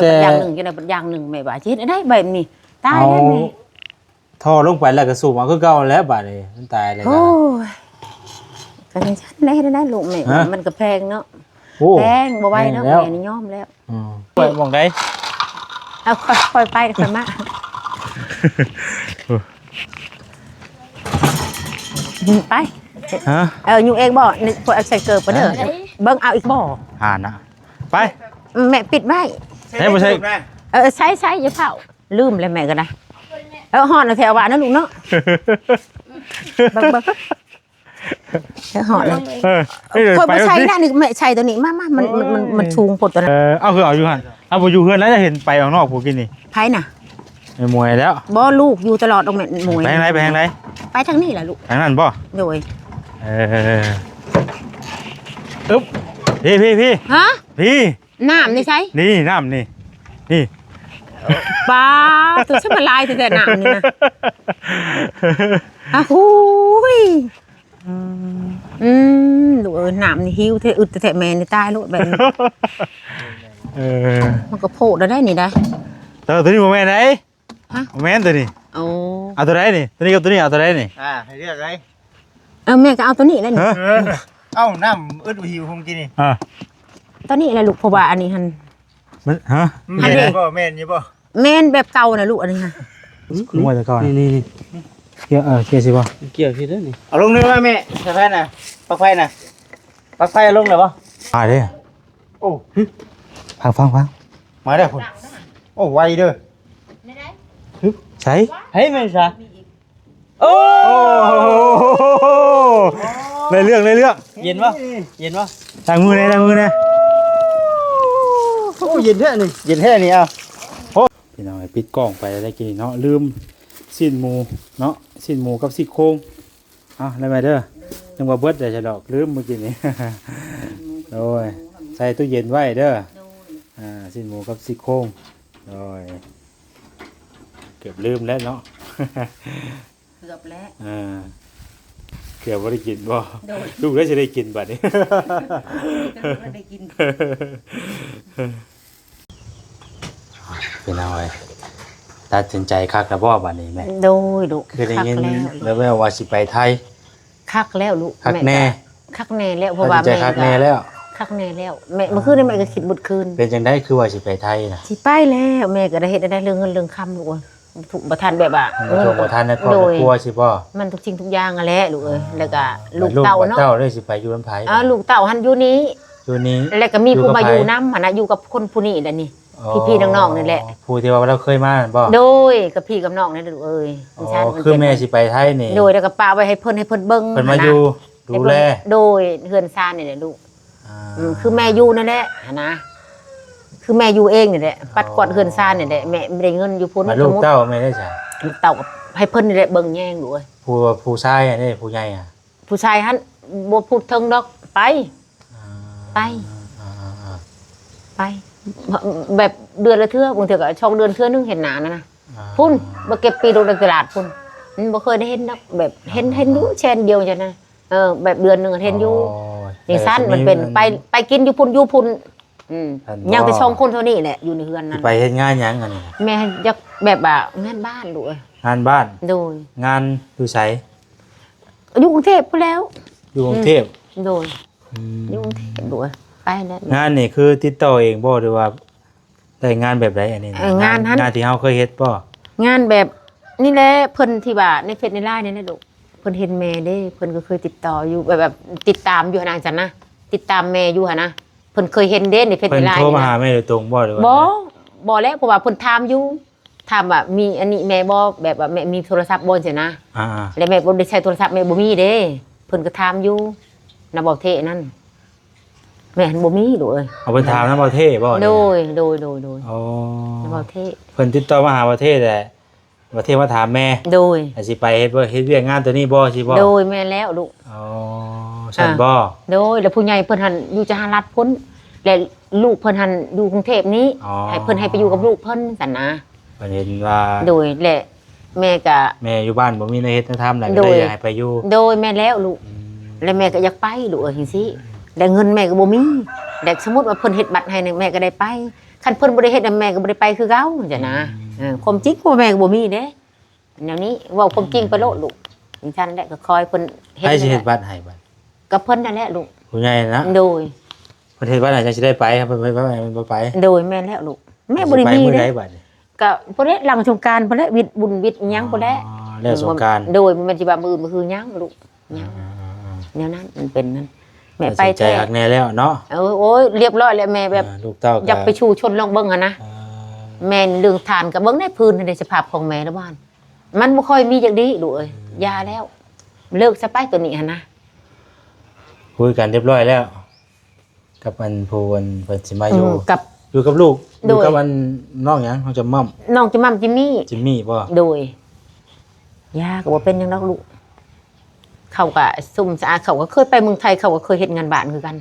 ແຕ່ ຢ່າງໜຶ່ງ ຈັ່ງໃດບັດຢ່າງໜຶ່ງ ແມ່ວ່າຊິເຮັດແນວໃດບາດນີ້ ຕາຍແລ້ວ ເອົາ ແມ່ ທໍ່ລົງໄປແລ້ວກໍສູບເອົາຄືເກົ່າແລ້ວບາດນີ້ ມັນຕາຍແລ້ວ ໂອ້ຍ ກໍຈັ່ງຊັ້ນແຫຼະ ເຮັດແນວໃດລູກແມ່ ຮະ ມັນກໍແພງເນາະ ໂອ້ ແພງ ບໍ່ໄຫວເນາະ ແພງແລ້ວ ແມ່ນີ້ຍອມແລ້ວ ອືມ ໄປໝ່ອງໃດ ເອົາ ຄ່ອຍ ຄ່ອຍໄປ ຄ່ອຍມາ ໄປ ຮະ ເອີ ຍຸງເອງບໍ່ ນີ້ ພວກເອົາໃສ່ເກີບກ່ອນເດີ ຮະ ເບິ່ງເອົາອີກບໍ່ ອ່ານນະ ໄປ ແມ່ປິດໄວ້ ໃຊ້ບໍ່ໃຊ້ ເອີ ໃຊ້ ໃຊ້ ຢ່າເຝົ້າ ລືມແລ້ວແມ່ກໍໄດ້ ເອີ ຮ້ອນແຖວວ່ານະລູກເນາະ ເບິ່ງ ເບິ່ງ ເອີ ຮ້ອນ ເອີ ເອີ ຂ້ອຍບໍ່ໃຊ້ນະ ນີ້ແມ່ໃຊ້ຕົວນີ້ ມາ ມາ ມັນ ມັນ ມັນ ມັນສູງໂພດຕົວນັ້ນ ເອີ ເອົາຄືເອົາຢູ່ຫັ້ນ ເອົາບໍ່ຢູ່ເຮືອນແລ້ວ ເຫັນໄປອອກນອກຜູ້ກິນນີ້ ໃຜນະ ແມ່ໝວຍແລ້ວ ບໍ່ ລູກຢູ່ຕະຫຼອດດອກແມ່ໝວຍ ໄປທາງໃດ ໄປທາງໃດ ໄປທາງນີ້ແຫຼະລູກ ທາງນັ້ນບໍ່ ໂດຍ ເອີ ອຶບ ພີ້ ພີ້ ພີ້ ຮະ ພີ້ ນ້ຳນີ້ໃສ ນີ້ ນ້ຳນີ້ ນີ້ ປາດ ໂຕ ສະມາຫຼາຍແທ້ໆ ນ້ຳນີ້ນະ ອາ ຫູຍ ອືມ ອືມ ລູກເອີຍ ນ້ຳນີ້ຫິວແທ້ ອຶດແທ້ ແມ່ນີ້ຕາຍໂລດແບບນີ້ ເອີ ມັນກໍໂພດແລ້ວໄດ໋ນີ້ໄດ໋ ແຕ່ວ່າຕົວນີ້ບໍ່ແມ່ນໄດ໋ ຮະ ບໍ່ແມ່ນຕົວນີ້ ໂອ້ ເອົາຕົວໃດນີ້ ຕົວນີ້ກັບຕົວນີ້ ເອົາຕົວໃດນີ້ ອ່າ ໃຫ້ເລືອກເລີຍ ເອີ ແມ່ກໍເອົາຕົວນີ້ແຫຼະນີ້ ຮະ ເອີ ເອົ້າ ນ້ຳອຶດຫິວພຸ້ນກີ້ນີ້ ອ່າ ຕົວນີ້ແຫຼະລູກ ເພາະວ່າອັນນີ້ຫັ້ນ ມັນ ຮະ ອັນນີ້ ແມ່ນບໍ່ ແມ່ນຢູ່ບໍ່ ແມ່ນແບບເກົ່ານະລູກ ອັນນີ້ຫັ້ນ ຄືວ່າແຕ່ເກົ່ານະ ນີ້ໆໆ ກ່ຽວ ເອີ ກ່ຽວຊິບໍ່ ກ່ຽວຊິເດີນີ້ ເອົາລົງເລີຍວ່າແມ່ ສາຍໄຟນະ ປລັກໄຟນະ ປລັກໄຟເອົາລົງແລ້ວບໍ່ ອ່າເດ້ ໂອ້ ຟັງໆໆ ມາແລ້ວພຸ້ນ ໂອ້ ໄວເດີ ໃສ ເຮີຍ ແມ່ນຊະ ໂອ້ ໂອ້ ໄດ້ເລື່ອງ ໄດ້ເລື່ອງ ເຢັນບໍ່ ເຢັນບໍ່ ລ້າງມືແດ່ ລ້າງມືແດ່ ໂອ້ ເຢັນແທ້ນີ້ ເຢັນແທ້ນີ້ ເອົາ ໂອ້ ພີ່ນ້ອງເອີຍ ປິດກ້ອງໄປແລ້ວກີ້ນີ້ເນາະ ລືມຊີ້ນໝູເນາະ ຊີ້ນໝູກັບຊີ້ນໂຄງ ເອົາ ໄດ້ໄວເດີ ນຶກວ່າເບິດແລ້ວຊະດອກ ລືມມື້ກີ້ນີ້ ໂດຍ ໃສ່ຕູ້ເຢັນໄວ້ເດີ ອ່າ ຊີ້ນໝູກັບຊີ້ນໂຄງ ໂດຍ ເກືອບລືມແລ້ວເນາະ ເກືອບແລ້ວ ອ່າ ເກືອບບໍ່ໄດ້ກິນບໍ່ ໂດຍ ລູກເລີຍຊິໄດ້ກິນບັດນີ້ ລູກເລີຍໄດ້ກິນ ພີ່ນ້ອງເອີຍ ຕັດສິນໃຈຄັກແລ້ວບໍ່ບັດນີ້ແມ່ ໂດຍລູກ ຄືໄດ້ຍິນແວ່ວໆວ່າຊິໄປໄທ ຄັກແລ້ວລູກ ຄັກແນ່ ແມ່ກໍຄັກແນ່ແລ້ວ ເພາະວ່າ ຕັດສິນໃຈ ແມ່ ຄັກແນ່ແລ້ວ ຄັກແນ່ແລ້ວ ແມ່ ອ່າ ມື້ຄືນນີ້ແມ່ກໍຄິດໝົດຄືນ ເປັນຈັ່ງໃດຄືວ່າຊິໄປໄທນະ ຊິໄປແລ້ວ ແມ່ກໍໄດ້ເຮັດໄດ້ເລື່ອງເງິນເລື່ອງຄຳລູກເອີຍ ບໍ່ທັນແບບວ່າ ບໍ່ ເງິນ ບໍ່ທັນໃນຄອບ ໂດຍ ໃນຄົວຊິບໍ່ ມັນທຸກສິ່ງທຸກຢ່າງຫັ້ນແຫຼະລູກເອີຍ ອ່າ ແລ້ວກໍລູກເຕົ້າເນາະ ແລ້ວລູກເຕົ້າເດ້ຊິໄປຢູ່ນຳໃຜ ເອີ ລູກເຕົ້າຫັ້ນຢູ່ນີ້ ຢູ່ນີ້ ແລ້ວກໍມີຜູ້ມາຢູ່ນຳຫັ້ນນະ ຢູ່ກັບຄົນຜູ້ນີ້ແຫຼະນີ້ ອໍ ພີ່ໆນ້ອງໆນີ້ແຫຼະ ຜູ້ທີ່ວ່າລາວເຄີຍມານັ້ນບໍ່ ໂດຍ ກັບພີ່ກັບນ້ອງນີ້ແຫຼະລູກເອີຍ ອໍ ຄືແມ່ຊິໄປໄທນີ້ ໂດຍ ແລ້ວກໍປະໄວ້ໃຫ້ເພິ່ນ ໃຫ້ເພິ່ນເບິ່ງ ເພິ່ນມາຢູ່ ໃຫ້ເພິ່ນ ດູແລ ໂດຍ ເຮືອນຊານນີ້ແຫຼະລູກ ອ່າ ອືມ ຄືແມ່ຢູ່ນັ້ນແຫຼະຫັ້ນນະ ຄືແມ່ຢູ່ເອງນີ້ແຫຼະ ອໍ ປັດກວາດເຮືອນຊານນີ້ແຫຼະ ແມ່ໄດ້ເງິນຢູ່ພຸ້ນ ແລ້ວລູກເຕົ້າແມ່ໄດ້ໃສ ລູກເຕົ້າກໍໃຫ້ເພິ່ນນີ້ແຫຼະເບິ່ງແຍງລູກເອີຍ ຜູ້ ຜູ້ຊາຍອັນນີ້ ຜູ້ໃຫຍ່ອະ ຜູ້ຊາຍຫັ້ນບໍ່ພູດເຖິງດອກ ໄປ ອ່າ ໄປ ອ່າໆໆ ໄປ ແບບເດືອນລະເທື່ອ ບາງເທື່ອກໍສອງເດືອນເທື່ອໜຶ່ງເຫັນໜ້ານັ້ນນະ ອ່າ ພຸ້ນ ບໍ່ເກັບປີລົງໃນຕະຫຼາດພຸ້ນ ມັນບໍ່ເຄີຍໄດ້ເຫັນດອກ ແບບເຫັນ ອ່າ ເຫັນຢູ່ແຊນດຽວຈັ່ງຊັ້ນນະ ເອີ ແບບເດືອນໜຶ່ງເຫັນຢູ່ ໂອ້ຍ ຈັ່ງຊັ້ນ ແຕ່ກໍຊິມີ ມັນເປັນ ໄປ ໄປກິນຢູ່ພຸ້ນຢູ່ພຸ້ນ ອືມ ອັນ ຍັງແຕ່ສອງຄົນເທົ່ານີ້ແຫຼະ ຢູ່ໃນເຮືອນນັ້ນ ໄປເຮັດງານຫຍັງອັນນີ້ ແມ່ຢາກແບບວ່າງານບ້ານລູກເອີຍ ງານບ້ານ ໂດຍ ງານຢູ່ໃສ ຢູ່ກຸງເທບພຸ້ນແຫຼ້ວ ຢູ່ກຸງເທບ ອືມ ໂດຍ ອືມ ຢູ່ກຸງເທບລູກເອີຍ ໄປແລ້ວ ງານນີ້ຄືຕິດຕໍ່ເອງບໍ່ ຫຼືວ່າໄດ້ງານແບບໃດອັນນີ້ນະ ເອີ ງານຫັ້ນ ງານທີ່ເຮົາເຄີຍເຮັດບໍ່ ງານແບບນີ້ແຫຼະ ເພິ່ນທີ່ວ່າໃນເຟສໃນລາຍນີ້ແຫຼະລູກ ເພິ່ນເຫັນແມ່ເດ້ ເພິ່ນກໍເຄີຍຕິດຕໍ່ຢູ່ ແບບ ແບບຕິດຕາມຢູ່ຫັ້ນນະ ຈັ່ງຊັ້ນນະ ຕິດຕາມແມ່ຢູ່ຫັ້ນນະ ເພິ່ນເຄີຍເຫັນເດ້ໃນເຟສໃນລາຍ ເພິ່ນໂທມາຫາແມ່ໂດຍຕົງບໍ່ ຫຼືວ່າ ບໍ່ ບໍ່ແຫຼະ ເພາະວ່າເພິ່ນຖາມຢູ່ ຖາມວ່າມີອັນນີ້ແມ່ບໍ່ ແບບວ່າແມ່ມີໂທລະສັບບໍ່ ຈັ່ງຊີ້ນະ ອ່າໆ ແລ້ວແມ່ບໍ່ໄດ້ໃຊ້ໂທລະສັບ ແມ່ບໍ່ມີເດ້ ເພິ່ນກໍຖາມຢູ່ນຳເບົາເທນັ້ນ ແມ່ຫັ້ນບໍ່ມີລູກເອີຍ ເອົາ ເພິ່ນຖາມນຳເບົາເທບໍ່ ໂດຍ ໂດຍ ໂດຍ ໂດຍ ອໍ ນຳເບົາເທ ເພິ່ນຕິດຕໍ່ມາຫາເບົາເທແຫຼະ ວ່າເທມາຖາມແມ່ ໂດຍ ວ່າຊິໄປເຮັດ ເຮັດວຽກງານຕົວນີ້ບໍ່ ຊິບໍ່ ໂດຍ ແມ່ນແລ້ວລູກ ອໍ ຊັ້ນບໍ່ ອ່າ ໂດຍ ແລ້ວຜູ້ໃຫຍ່ເພິ່ນຫັ້ນຢູ່ສະຫະລັດພຸ້ນ ແລະລູກເພິ່ນຫັ້ນຢູ່ກຸງເທບນີ້ ອໍ ໃຫ້ເພິ່ນໃຫ້ໄປຢູ່ກັບລູກເພິ່ນຊັ້ນນະ ເພິ່ນເຫັນວ່າ ໂດຍ ແລະແມ່ກະ ແມ່ຢູ່ບ້ານບໍ່ມີແນວເຮັດແນວທຳ ແລ້ວກໍເລີຍ ໂດຍ ຢາກໃຫ້ໄປຢູ່ ໂດຍ ແມ່ນແລ້ວລູກ ອືມ ແລະແມ່ກໍຢາກໄປລູກເອີຍ ຈັ່ງຊີ້ ແລະເງິນແມ່ກໍບໍ່ມີ ແລະສົມມຸດວ່າເພິ່ນເຮັດບັດໃຫ້ນີ້ ແມ່ກໍໄດ້ໄປ ຄັນເພິ່ນບໍ່ໄດ້ເຮັດນຳ ແມ່ກໍບໍ່ໄດ້ໄປຄືເກົ່າຈັ່ງຊີ້ນະ. ອືມ ເອີ ຄວາມຈິງພໍ່ແມ່ກໍບໍ່ມີເດ້ ແນວນີ້ ເວົ້າຄວາມຈິງໄປໂລດລູກ. ຈັ່ງຊັ້ນແຫຼະ ກໍຂໍໃຫ້ເພິ່ນເຮັດ. ໃຜຊິເຮັດບັດໃຫ້ບັດ? ກໍເພິ່ນນັ້ນແຫຼະລູກ ຜູ້ໃຫຍ່ນະ. ໂດຍ ເພິ່ນເຮັດບັດໃຫ້ ຈັ່ງຊິໄດ້ໄປ. ເພິ່ນບໍ່ໄປ ແມ່ນບໍ່ໄປ. ໂດຍ ແມ່ນແລ້ວລູກ ແມ່ບໍ່ໄດ້ມີເດ້. ກໍພຸ້ນແຫຼະ ຫຼັງສົງການພຸ້ນແຫຼະ ວິດບຸນວິດອີ່ຫຍັງພຸ້ນແຫຼະ. ອໍ ແລ້ວສົງການ. ໂດຍ ບໍ່ແມ່ນຊິວ່າມື້ອື່ນມື້ຮືຫຍັງລູກ. ຍັງ ອ່າໆໆ ແນວນັ້ນ ມັນເປັນນັ້ນ ແມ່ໄປແທ້ ຕັດສິນໃຈຄັກແນ່ແລ້ວເນາະ. ເອີ ໂອ້ຍ ລຽບຮ້ອຍແລ້ວແມ່ ແບບ ອ່າ ລູກເຕົ້າກໍຢາກໄປສູ້ຊົນລອງເບິ່ງຫັ້ນນະ. ອ່າ ແມ່ນເລື່ອງທານກໍເບິ່ງໃນພື້ນຫັ້ນເດ້ ສະພາບຂອງແມ່ລະບ້ານ ມັນບໍ່ຄ່ອຍມີຈັກດີລູກເອີຍ. ອືມ ຢ່າແລ້ວ ເລີກຊະໄປໂຕນີ້ຫັ້ນນະ. ຄຸຍກັນລຽບຮ້ອຍແລ້ວ ກັບອັນຜູ້ອັນເພິ່ນຊິມາຢູ່ ອືມ ກັບ ຢູ່ກັບລູກ. ໂດຍ ຢູ່ກັບອັນນ້ອງຫຍັງ ນ້ອງຈຳມ່ຳ ນ້ອງຈຳມ່ຳ ຈິມມີ້ ຈິມມີ້ບໍ? ໂດຍ ຢ່າ ກໍບໍ່ເປັນຫຍັງດອກລູກ. ເຂົາກໍຊຸມສະອາດ ເຂົາກໍເຄີຍໄປເມືອງໄທ ເຂົາກໍເຄີຍເຮັດງານບ້ານຄືກັນ.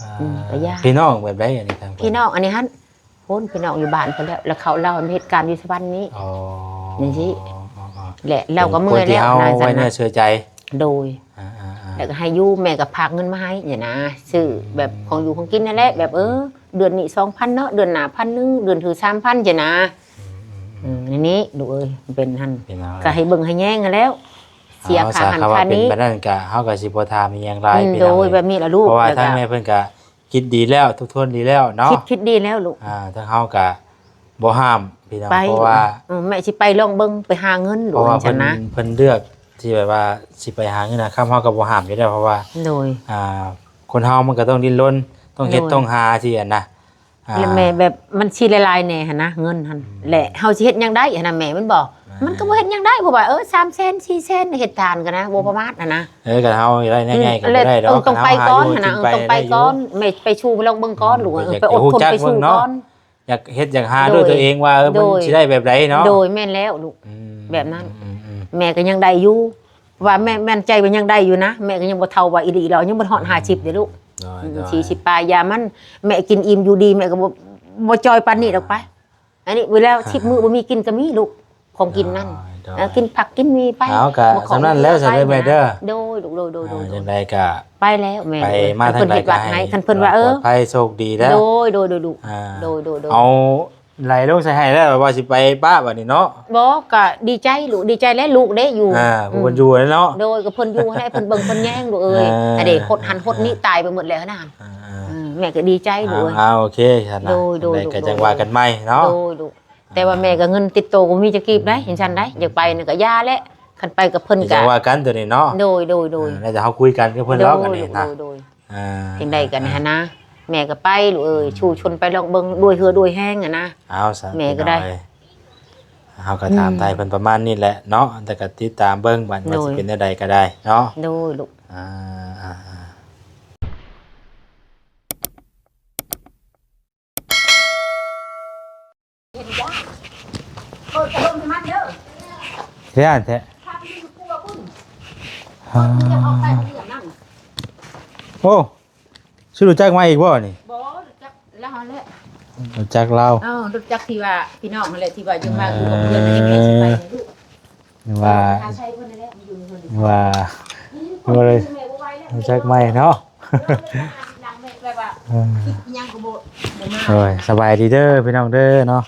ອ່າ ອືມ ກໍຢ່າ. ພີ່ນ້ອງແບບໃດອັນນີ້ ທາງ ພີ່ນ້ອງອັນນີ້ຫັ້ນ ພຸ້ນ ພີ່ນ້ອງຢູ່ບ້ານພຸ້ນແຫຼະ ແລ້ວເຂົາ ລາວເຮັດການຢູ່ສະຫວັນນີ້. ອໍ ຈັ່ງຊີ້ ອໍໆໆ ແລະ ລາວກໍເມື່ອຍແລ້ວ ຄົນທີ່ເຮົາໄວ້ເນື້ອເຊື່ອໃຈ. ໂດຍ ອ່າໆໆ ແລ້ວກໍໃຫ້ຢູ່ ແມ່ກໍຝາກເງິນມາໃຫ້ນີ້ນະ ຊື້ແບບ ອືມ ຂອງຢູ່ຂອງກິນນັ້ນແຫຼະ ແບບ ເອີ ເດືອນນີ້ສອງພັນເນາະ ເດືອນໜ້າພັນໜຶ່ງ ເດືອນຖືສາມພັນຊີ້ນະ. ອືມໆໆ ອືມ ນີ້ໆ ລູກເອີຍ ເປັນຫັ້ນ ເປັນຫຍັງ ກໍໃຫ້ເບິ່ງໃຫ້ແຍງຫັ້ນແຫຼ້ວ ເສຍຄ່າຫັ້ນຄ່ານີ້. ເອົາ ຖ້າເປັນແບບນັ້ນກໍ ເຮົາກໍຊິບໍ່ຖາມອີ່ຫຍັງຫຼາຍ ອືມ ພີ່ນ້ອງ. ໂດຍ ແບບນີ້ລະລູກ ເພາະວ່າທາງແມ່ເພິ່ນກໍ ຄິດດີແລ້ວ ທົບທວນດີແລ້ວເນາະ. ຄິດ ຄິດດີແລ້ວລູກ. ອ່າ ທາງເຮົາກະບໍ່ຫ້າມພີ່ນ້ອງ ເພາະວ່າ ເອີ ແມ່ຊິໄປລອງເບິ່ງ ໄປຫາເງິນລູກ. ເພາະວ່າເພິ່ນ ເພິ່ນເລືອກທີ່ແບບວ່າຊິໄປຫາເງິນຫາຄຳ ເຮົາກໍບໍ່ຫ້າມຢູ່ແລ້ວ ເພາະວ່າ ໂດຍ ອ່າ ຄົນເຮົາມັນກໍຕ້ອງດີ້ນລົນ ຕ້ອງເຮັດ ໂດຍ ຕ້ອງຫາ ຊີ້ຫັ້ນນະ. ອ່າ ແລະແມ່ແບບມັນຊິຫຼາຍໆແດ່ຫັ້ນນະ ເງິນຫັ້ນ ອືມ ແລະເຮົາຊິເຮັດຫຍັງໄດ້ຫັ້ນນະແມ່ ແມ່ນບໍ່? ແມ່ນ ມັນກໍບໍ່ເຮັດຫຍັງໄດ້ ເພາະວ່າ ເອີ ສາມແສນ ສີ່ແສນ ເຮັດທານກໍນະ ບໍ່ປະມາດຫັ້ນນະ. ເອີ ຄັນເຮົາໄດ້ງ່າຍໆກໍບໍ່ໄດ້ດອກ ເອີ ຕ້ອງໄປກ່ອນຫັ້ນນະ ຕ້ອງໄປກ່ອນ ແມ່ໄປສູ້ລອງເບິ່ງກ່ອນລູກ ໄປອົດທົນໄປສູ້ກ່ອນ. ຢາກເຮັດຢາກຫາດ້ວຍຕົວເອງວ່າ ເອີ ມັນຊິໄດ້ແບບໃດເນາະ. ໂດຍ ແມ່ນແລ້ວລູກ ອືມ ແບບນັ້ນ ອືມໆໆ ແມ່ກໍຍັງໄດ້ຢູ່ ວ່າແມ່ໝັ້ນໃຈວ່າຍັງໄດ້ຢູ່ນະ ແມ່ກໍຍັງບໍ່ເຖົ້າວ່າອີ່ຫຼີແລ້ວ ຍັງບໍ່ຮອດຫ້າສິບເດ້ລູກ. ໂດຍ ອືມ ໂດຍ ສີ່ສິບປາຍ ຢ່າມັນ ແມ່ກິນອີ່ມຢູ່ດີ ແມ່ກໍບໍ່ ບໍ່ຈ່ອຍປານນີ້ດອກໄປ. ອ່າ ອັນນີ້ເວລາສິບມື້ບໍ່ມີກິນກໍມີລູກ ຂອງກິນນັ້ນ ໂດຍ ໂດຍ ເອີ ກິນຜັກກິນໝີ່ໄປ ເອົາ ກໍສ່ຳນັ້ນແລ້ວ ສະເດີແມ່ເດີ. ໂດຍລູກ ໂດຍໆໆ ອ່າ ຈັ່ງໃດກໍໄປແລ້ວແມ່ ໄປມາທາງໃດກໍໃຫ້ ຄັນເພິ່ນວ່າ ເອີ ປອດໄພໂຊກດີແລ້ວ. ໂດຍໆໆ ລູກ ອ່າ ໂດຍໆໆ ເອົາ ໄຫຼລົງໃສ່ໃຫ້ແລ້ວ ວ່າຊິໄປປະບັດນີ້ເນາະ. ບໍ່ ກໍດີໃຈລູກ ດີໃຈແຫຼະ ລູກເດ້ຢູ່ ອ່າ ຜູ້ເພິ່ນຢູ່ແຫຼະເນາະ. ໂດຍ ກໍເພິ່ນຢູ່ຫັ້ນແຫຼະ ເພິ່ນເບິ່ງເພິ່ນແຍງລູກເອີຍ. ອ່າ ອັນເດ ຫົດຫັ້ນຫົດນີ້ ຕາຍໄປໝົດແລ້ວຫັ້ນນະ. ອ່າ ເອີ ແມ່ກໍດີໃຈລູກເອີຍ. ອ່າ ໂອເຄຊັ້ນນະ ໂດຍໆ ຈັ່ງໃດກໍຈັ່ງວ່າກັນໃໝ່ເນາະ. ໂດຍລູກ ອ່າ ແຕ່ວ່າແມ່ກໍເງິນຕິດໂຕກໍບໍ່ມີຈະກີບໃດ ຈັ່ງຊັ້ນໃດ ຢາກໄປນະກໍຢ່າແຫຼະ ຄັນໄປກັບເພິ່ນກໍຈັ່ງວ່າກັນໂຕນີ້ເນາະ. ໂດຍໆໆ ອ່າ ແລ້ວແຕ່ເຮົາຄຸຍກັນກັບເພິ່ນດອກ ອັນນີ້ນະ. ໂດຍໆ ອ່າ ຈັ່ງໃດກໍຫັ້ນນະ ແມ່ກໍໄປລູກເອີຍ ສູ້ຊົນໄປລອງເບິ່ງດ້ວຍເຫື່ອດ້ວຍແຮງຫັ້ນນະ. ເອົາ ແມ່ກໍໄດ້ ພີ່ນ້ອງເອີຍ ເຮົາກໍຖາມໄຖ່ເພິ່ນປະມານນີ້ແຫຼະເນາະ ແຕ່ກໍຕິດຕາມເບິ່ງບັດວ່າຊິເປັນແນວໃດກໍໄດ້ເນາະ. ໂດຍລູກ ອ່າ ເຫັນຢ້ານ ເປີດພັດລົມໃຫ້ມັນເດີ ຢ້ານແທ້ ພາໄປຢູ່ຄົວພຸ້ນ ອ່າ ເພິ່ນຈະເອົາໄປເລື່ອງນັ້ນ. ໂອ້ ຊິຮູ້ຈັກໃໝ່ອີກບໍ່ນີ້? ບໍ່ ຮູ້ຈັກລາວຫັ້ນແຫຼະ ຮູ້ຈັກລາວ. ເອີ ຮູ້ຈັກທີ່ວ່າພີ່ນ້ອງຫັ້ນແຫຼະ ທີ່ວ່າຢູ່ມາຢູ່ກັບເພື່ອນ ເອີ ນີ້ແມ່ຊິໄປໃຫ້ລູກ ວ່າ ເອີ ຫາໃຊ້ເພິ່ນນັ້ນແຫຼະ ຢູ່ເຮືອນ ວ່າ ເອີ ແມ່ບໍ່ໄຫວແລ້ວ ຮູ້ຈັກໃໝ່ເນາະ. ເອີ ໂອ້ຍ ສະບາຍດີເດີພີ່ນ້ອງເດີເນາະ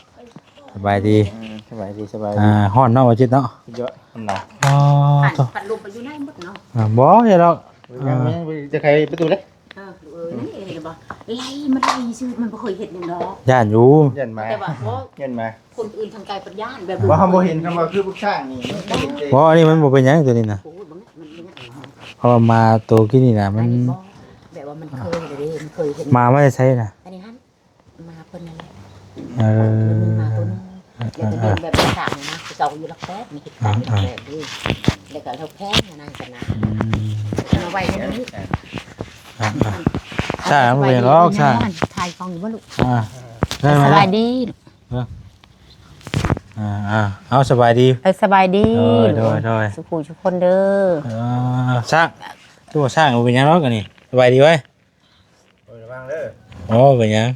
ສະບາຍດີ. ເອີ ສະບາຍດີ ສະບາຍດີ. ອ່າ ຮ້ອນເນາະ ບໍ່ຈິດເນາະ. ສຸດຍອດ ມັນໜາວ. ອໍ ພັດລົມໄປຢູ່ໃນໝົດເນາະ. ອ່າ ບໍ່ເຮັດດອກ ຍັງ ອ່າ ຍັງຈະໄຂປະຕູເດ້. ເອີ ເອີ ນີ້ເຫັນບໍ່ ໄລ່ມັນໄລ່ຊື່ ມັນບໍ່ເຄີຍເຮັດຫຍັງດອກ. ຢ້ານຢູ່ ຢ້ານໝາ ແຕ່ວ່າບໍ່ ຢ້ານໝາ ຄົນອື່ນທາງໄກເພິ່ນຢ້ານ ແບບ ບໍ່ ເຮົາບໍ່ເຫັນ ຄຳວ່າຄືພວກຊ້າງນີ້ ບໍ່ ອັນນີ້ມັນບໍ່ເປັນຫຍັງຕົວນີ້ນະ. ໂອ້ຍ ເບິ່ງ ມັນ ມັນ ເພາະວ່າມາໂຕກີ້ນີ້ນະ ມັນ ອັນນີ້ບໍ່ ແບບວ່າມັນເຄີຍເດ້ ມັນເຄີຍເຫັນ. ມາ ມາແຕ່ໃສນະ? ອັນນີ້ຫັ້ນ ມາເພິ່ນນັ້ນແຫຼະ. ເອີ ມາຕົວໜຶ່ງ ແລ້ວກໍເດີນແບບສາງນີ້ນະ ເຂົາເຈົ້າຢູ່ຫຼັກແປດ ມີຕິດກັນ ອ່າ ຫຼັກແປດເດ້ ແລ້ວກໍເຮົາແພງນະ ນັ້ນກັນນະ. ອືມ ເອົາໄວ້ໃນນີ້ ອ່າໆ ຊ້າງບໍ່ເປັນຫຍັງດອກ ຊ້າງ ຖ່າຍກ້ອງຢູ່ບໍ່ລູກ? ອ່າ ໄດ້ມາ ສະບາຍດີ. ເອີ ອ່າໆ ເອົາ ສະບາຍດີ. ເອີ ສະບາຍດີ. ໂດຍໆໆ ສຸຂູສຸຄົນເດີ. ເອີ ຊ້າງ ຕົວຊ້າງບໍ່ເປັນຫຍັງດອກ ອັນນີ້ ສະບາຍດີເວີຍ. ໂອ້ຍ ລະວັງເດີ. ໂອ້ ເປັນຫຍັງ?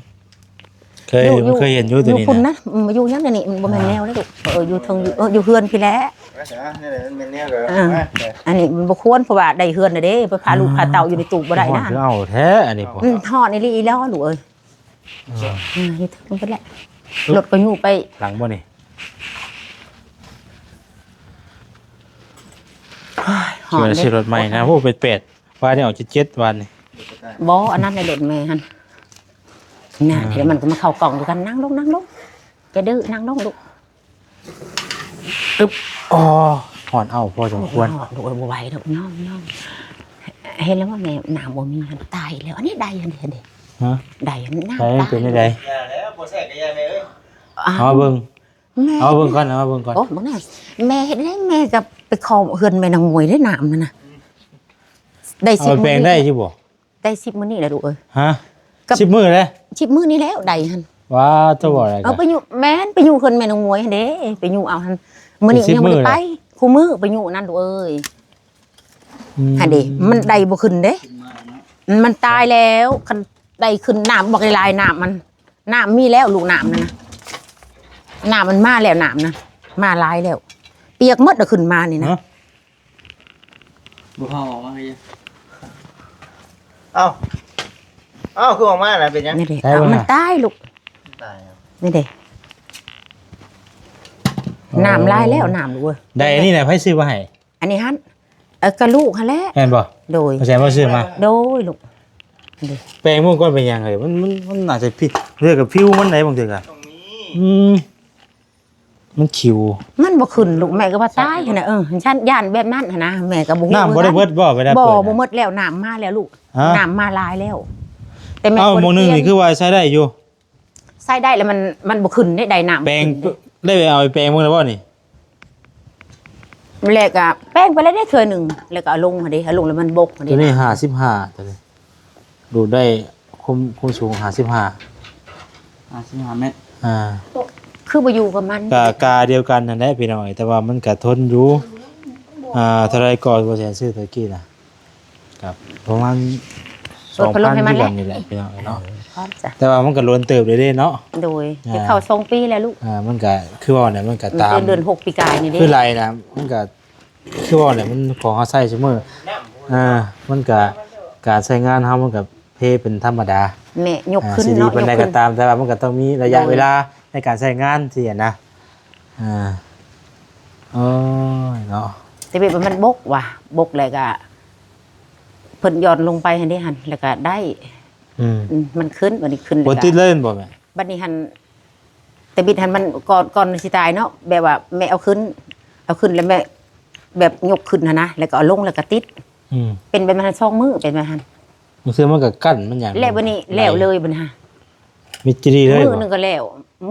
ເຄີຍ ຢູ່ ເຄີຍເຫັນຢູ່ຕົວນີ້ນະ. ຢູ່ພຸ້ນນະ ອືມ ຢູ່ຫຍັງອັນນີ້ ມັນບໍ່ແມ່ນແນວເດ້ລູກ. ເອີ ຢູ່ເທິງ ຢູ່ ເອີ ຢູ່ເຮືອນພີ້ແຫຼະ. ມາຊະ ນີ້ແຫຼະ ມັນແມ່ນແນວເດີ. ອ່າ ມາ ອັນນີ້ມັນບໍ່ຄວນ ເພາະວ່າໄດ້ເຮືອນແລ້ວເດ້ ໄປພາລູກພາເຕົ້າຢູ່ໃນຕູບບໍ່ໄດ້ນະ. ຮ້ອນຄືເອົາແທ້ອັນນີ້. ອືມ ຮ້ອນອີ່ຫຼີອີ່ຫຼໍລູກເອີຍ. ເອີ ເອີ ຢູ່ເທິງພຸ້ນແຫຼະ ລົດກໍຢູ່ໄປ ຫຼັງບໍ່ນີ້? ໂອ້ຍ ຮ້ອນເດ້ ຊື້ລົດໃໝ່ນະ ໂອ້ ແປດແປດ ວານນີ້ອອກເຈັດເຈັດ ວານນີ້ ບໍ່ ອັນນັ້ນແຫຼະລົດແມ່ຫັ້ນ ນະ ອ່າ ແລ້ວມັນກໍມາເຂົ້າກ່ອງຄືກັນ ນັ່ງລົງ ນັ່ງລົງ ຢ່າດື້ ນັ່ງລົງລູກ. ອຶບ ອໍ ຮ້ອນເອົ້າພໍສົມຄວນ ຮ້ອນລູກເອີຍ ບໍ່ໄຫວດອກ ຍອມ ຍອມ ເຫັນແລ້ວວ່າແມ່ນ້ຳບໍ່ມີຫັ້ນ ຕາຍແລ້ວ ອັນນີ້ໄດ້ຫັ້ນເດ ຮະ ໄດ້ຫັ້ນ ນ້ຳຕາຍ ເປັນຈັ່ງໃດ? ຢ່າແລ້ວ ບໍ່ແຊບກໍຢ່າແມ່ເອີຍ ເອົາມາເບິ່ງ ແມ່ ເອົາມາເບິ່ງກ່ອນ ເອົາມາເບິ່ງກ່ອນ ໂອ້ ເບິ່ງແນ່ ແມ່ເຮັດໄດ້ ແມ່ກໍໄປຂໍເຮືອນແມ່ນາງມວຍເດ້ນ້ຳນັ້ນນະ ໄດ້ ເອົາໄປແປງໄດ້ຢູ່ບໍ່? ໄດ້ສິບມື້ນີ້ແຫຼະລູກເອີຍ ຮະ ສິບມື້ແລ້ວ ສິບມື້ນີ້ແລ້ວໄດ້ຫັ້ນ ວ້າ ເຈົ້າເວົ້າໄດ້ ເອີ ໄປຢູ່ ແມ່ນ ໄປຢູ່ເຮືອນແມ່ນ້ອງມວຍຫັ້ນເດ້ ໄປຢູ່ເອົາຫັ້ນ ມື້ນີ້ຍັງບໍ່ໄດ້ໄປ ຄູ່ມື້ໄປຢູ່ນັ້ນລູກເອີຍ ອືມ ຫັ້ນເດ້ ມັນໄດ້ບໍ່ຂຶ້ນເດ້ ມັນຕາຍແລ້ວ ຄັນໄດ້ຂຶ້ນນ້ຳບັກຫຼາຍໆ ນ້ຳມັນ ນ້ຳມີແລ້ວລູກ ນ້ຳນັ້ນນະ ນ້ຳມັນມາແລ້ວ ນ້ຳນະ ມາຫຼາຍແລ້ວ ປຽກໝົດລະຂຶ້ນມານີ້ນະ ຮະ ບໍ່ພາອອກມາເລີຍ ເອົ້າ ເອົ້າ ຄືອອກມາລະ ເປັນຫຍັງ? ນີ້ເດ້ ໄດ້ບໍ່ ເອົ້າ ມັນຕາຍລູກ ຕາຍ ນີ້ເດ້ ອໍ ນ້ຳຫຼາຍແລ້ວ ນ້ຳລູກເອີຍ ໄດ້ອັນນີ້ນະ ໃຜຊື້ມາໃຫ້? ອັນນີ້ຫັ້ນ ເອີ ກະລູກຫັ້ນແຫຼະ ແມ່ນບໍ່? ໂດຍ ເອົາໃສ່ມາຊື້ມາ ໂດຍລູກ ແປງເບິ່ງກ່ອນເປັນຫຍັງເອີຍ ມັນ ມັນ ມັນໜ້າຈະຜິດ ເລື່ອງກັບຜິວມັນໄດ໋ ບາງເທື່ອກະ ອືມ ມັນຂິວ ມັນບໍ່ຂຶ້ນລູກ ແມ່ກໍວ່າຕາຍຫັ້ນນະ ເອີ ຊັ້ນຢ້ານແບບນັ້ນຫັ້ນນະ ແມ່ກໍບໍ່ຮູ້ ນ້ຳບໍ່ໄດ້ເບິດບໍ່ ເວລາ ບໍ່ ເປີດ ບໍ່ເບິດແລ້ວ ນ້ຳມາແລ້ວລູກ ຮະ ນ້ຳມາຫຼາຍແລ້ວ ແຕ່ແມ່ ເອົ້າ ບໍ່ໄດ້ ໝ່ອງໜຶ່ງນີ້ຄືວ່າໃຊ້ໄດ້ຢູ່ ໃຊ້ໄດ້ແລ້ວ ມັນ ມັນບໍ່ຂຶ້ນເດ້ ໄດ້ນ້ຳ ແປງ ບໍ່ຂຶ້ນເດ້ ໄດ້ໄປເອົາໄປແປງເບິ່ງແລ້ວບໍ່ນີ້? ແລ້ວກໍແປງໄປແລ້ວເດ້ເທື່ອໜຶ່ງ ແລ້ວກໍເອົາລົງຫັ້ນເດ້ ເອົາລົງແລ້ວມັນບົກຫັ້ນເດ້ ຕົວນີ້ຫ້າສິບຫ້າ ຕົວນີ້ ດູດໄດ້ຄວາມ ຄວາມສູງຫ້າສິບຫ້າ ຫ້າສິບຫ້າແມັດ ອ່າ ຄືບໍ່ຢູ່ກັບມັນ ກະກາດຽວກັນຫັ້ນແຫຼະພີ່ນ້ອງເອີຍ ແຕ່ວ່າມັນກະທົນຢູ່ ອ່າ ເທົ່າໃດກໍບໍ່ແສນຊື້ຕະກີ້ນະ ກະປະມານ ເປີດພັດລົມໃຫ້ມັນແຫຼະ ສອງພັນຄືກັນນີ້ແຫຼະພີ່ນ້ອງເອີຍເນາະ ເອີ ພ້ອມຈ້ະ ແຕ່ວ່າມັນກະດົນເຕີບເລີຍເດ້ເນາະ ໂດຍ ອ່າ ຈະເຂົ້າສອງປີແລ້ວລູກ ອ່າ ມັນກະຄືເວົ້າແຫຼະ ມັນກະຕາມ ເດືອນຫົກປີກາຍນີ້ເດ້ ຄືໄລ່ນະ ມັນກະ ຄືເວົ້າແຫຼະ ມັນຂອງເຮົາໃຊ້ຊຸມື້ ອ່າ ມັນກະ ການໃຊ້ງານເຮົາມັນກະເພເປັນທຳມະດາ ແມ່ຍົກຂຶ້ນເນາະ ຊິດີປານໃດກໍຕາມ ແຕ່ວ່າມັນກະຕ້ອງມີໄລຍະເວລາໃນການໃຊ້ງານຊີ້ນະ ອ່າ ໂອ້ຍເນາະ ແຕ່ແບບວ່າມັນບົກວ່າ ບົກແລ້ວກະ ເພິ່ນຢ່ອນລົງໄປຫັ້ນເດ້ຫັ້ນ ແລ້ວກະໄດ້ ອືມ ອືມ ມັນຂຶ້ນ ບັດນີ້ຂຶ້ນ ບໍ່ຕິດເລີຍແມ່ນບໍ່ແມ່? ບັດນີ້ຫັ້ນ ແຕ່ບິດຫັ້ນມັນ ກ່ອນ ກ່ອນຊິຕາຍເນາະ ແບບວ່າແມ່ເອົາຂຶ້ນ ເອົາຂຶ້ນແລ້ວແມ່ແບບຍົກຂຶ້ນຫັ້ນນະ ແລ້ວກໍເອົາລົງ ແລ້ວກໍຕິດ ອືມ ເປັນແບບນັ້ນສອງມື້ ເປັນແບບນັ້ນ ບາງເທື່ອມັນກໍກັ້ນ ມັນຫຍັງ ແລ້ວບັດນີ້ແລ້ວເລີຍບັດນີ້ ມິດຈີດີເລີຍ ມື້ໜຶ່ງກໍແລ້ວ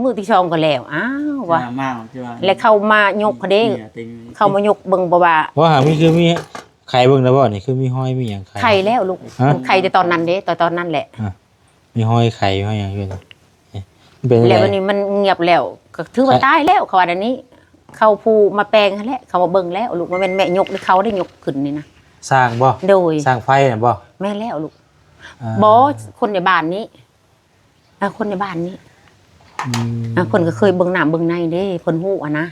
ມື້ທີສອງກໍແລ້ວ ອ້າວວ່າ ແລ້ວເຂົ້າມາຍົກເດ້ ເຂົ້າມາຍົກເບິ່ງ ບໍ່ວ່າ ວ່າຫາມີ ຄືມີໄຂເບິ່ງແລ້ວບໍ່ນີ້ ຄືມີຮອຍມີຫຍັງໄຂ ໄຂແລ້ວລູກ ຮະ ໄຂແຕ່ຕອນນັ້ນເດ້ ຕອນ ຕອນນັ້ນແຫຼະ ອ່າ ມີຮອຍໄຂຮອຍຫຍັງຢູ່ນີ້ ເປັນ ແລ້ວບັດນີ້ມັນງຽບແລ້ວ ກໍຖືວ່າຕາຍແລ້ວ ເຂົາວ່າແນວນີ້ ເຂົາຜູ້ມາແປງຫັ້ນແຫຼະ ເຂົາມາເບິ່ງແລ້ວລູກ ບໍ່ແມ່ນແມ່ຍົກເດ້ ເຂົາໄດ້ຍົກຂຶ້ນນີ້ນະ ຊ່າງບໍ່? ໂດຍ ຊ່າງໄຟນະບໍ່? ແມ່ນແລ້ວລູກ ອ່າ ບໍ່ ຄົນໃນບ້ານນີ້ ອ່າ ຄົນໃນບ້ານນີ້ ອືມ ອ່າ ເພິ່ນກໍເຄີຍເບິ່ງນ້ຳເບິ່ງໃນເດ້ ເພິ່ນຮູ້ຫັ້ນນະ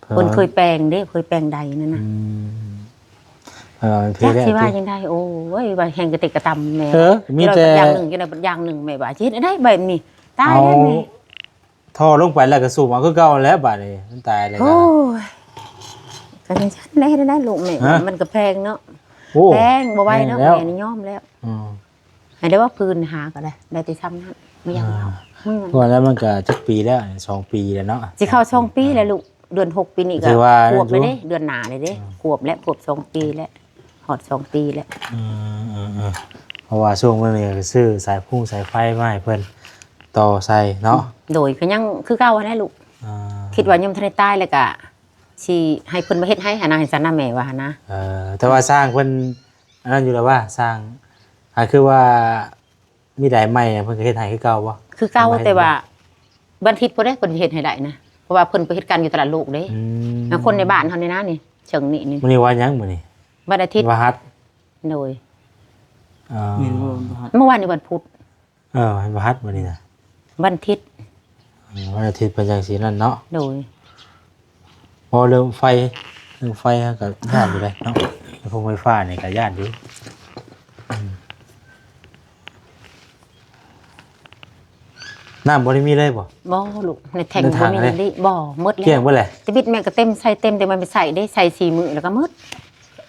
ເພິ່ນເຄີຍແປງເດ້ ເຄີຍແປງໄດນັ້ນນະ ອືມ ເອີ ຈັກຊິວ່າຈັ່ງໃດ ໂອ້ຍ ວ່າແຮງກະເຕັກກະຕຳແມ່ ເອີ ມີແຕ່ຢ່າງໜຶ່ງ ຈັ່ງໃດບັດຢ່າງໜຶ່ງ ແມ່ວ່າຊິເຮັດແນວໃດບັດນີ້ ຕາຍແລ້ວແມ່ ເອົາທໍ່ລົງໄປແລ້ວກໍສູບເອົາຄືເກົ່າແລ້ວ ບາດນີ້ມັນຕາຍແລ້ວ ໂອ້ຍ ກໍຈັ່ງຊັ້ນໄດ້ ໄດ້ລູກແມ່ ຮະ ມັນກໍແພງເນາະ ໂອ້ ແພງ ບໍ່ໄຫວເນາະ ແມ່ນີ້ຍອມແລ້ວ ອືມ ໃຫ້ໄດ້ວ່າພື້ນຫາກໍໄດ້ ໄດ້ແຕ່ຊ່ຳນັ້ນ ບໍ່ຢາກເອົາ ອ່າ ເມື່ອຍ ວ່າແລ້ວມັນກໍຈັກປີແລ້ວ ສອງປີແລ້ວເນາະ ຊິເຂົ້າສອງປີແລ້ວລູກ ເດືອນຫົກປີນີ້ກໍ ຖືວ່າ ຂວບແລ້ວເດ້ ເດືອນໜ້ານີ້ເດ້ ອ່າ ຂວບແລ້ວ ຂວບສອງປີແລ້ວ ຮອດສອງປີແລ້ວ ເອີ ເອີ ເອີ ເພາະວ່າຊ່ວງມື້ນີ້ກໍຊື້ສາຍພຸ້ງສາຍໄຟມາໃຫ້ເພິ່ນຕໍ່ໃສ່ເນາະ ໂດຍ ກໍຍັງຄືເກົ່າຫັ້ນແຫຼະລູກ ອ່າ ຄິດວ່າຍັງບໍ່ທັນໄດ້ຕາຍແລ້ວກໍຊິໃຫ້ເພິ່ນມາເຮັດໃຫ້ຫັ້ນນະ ຈັ່ງຊັ້ນນະ ແມ່ວ່າຫັ້ນນະ ເອີ ແຕ່ວ່າຊ່າງເພິ່ນ ອັນນັ້ນຢູ່ແລ້ວວ່າຊ່າງ ຫາ ຄືວ່າມີດາຍໃໝ່ເພິ່ນກໍເຮັດໃຫ້ຄືເກົ່າບໍ່? ຄືເກົ່າ ແຕ່ວ່າວັນອາທິດພຸ້ນເດ້ ເພິ່ນເຮັດໃຫ້ໄດ້ນະ ເພາະວ່າເພິ່ນໄປເຮັດການຢູ່ຕະຫຼາດໂລກເດ້ ອືມ ຄົນໃນບ້ານເຮົານີ້ນະ ນີ້ເຊິ່ງນີ້ ນີ້ ມື້ນີ້ວັນຫຍັງ? ມື້ນີ້ວັນອາທິດ ວັນພະຫັດ ໂດຍ ເອີ ແມ່ນບໍ່? ວັນພະຫັດ ເມື່ອວານນີ້ວັນພຸດ ເອີ ວັນພະຫັດມື້ນີ້ນະ ວັນທິດ ເອີ ວັນອາທິດເພິ່ນຈັ່ງຊິນັ້ນເນາະ ໂດຍ ເວົ້າເລື່ອງໄຟ ເລື່ອງໄຟເຮົາກໍຢ້ານຢູ່ເດ້ເນາະ ເລື່ອງໄຟຟ້ານີ້ກໍຢ້ານຢູ່ ອືມ ນ້ຳບໍ່ໄດ້ມີເລີຍບໍ່? ບໍ່ລູກ ໃນແທັງ ໃນຖັງ ບໍ່ມີເລີຍ ບໍ່ ໝົດແລ້ວ ກ້ຽງເບິດແຫຼະ. ແຕ່ບິດແມ່ກໍເຕັມ ໃສ່ເຕັມ ແຕ່ມັນໄປໃສ່ເດ້ ໃສ່ສີ່ມື້ແລ້ວກໍໝົດ.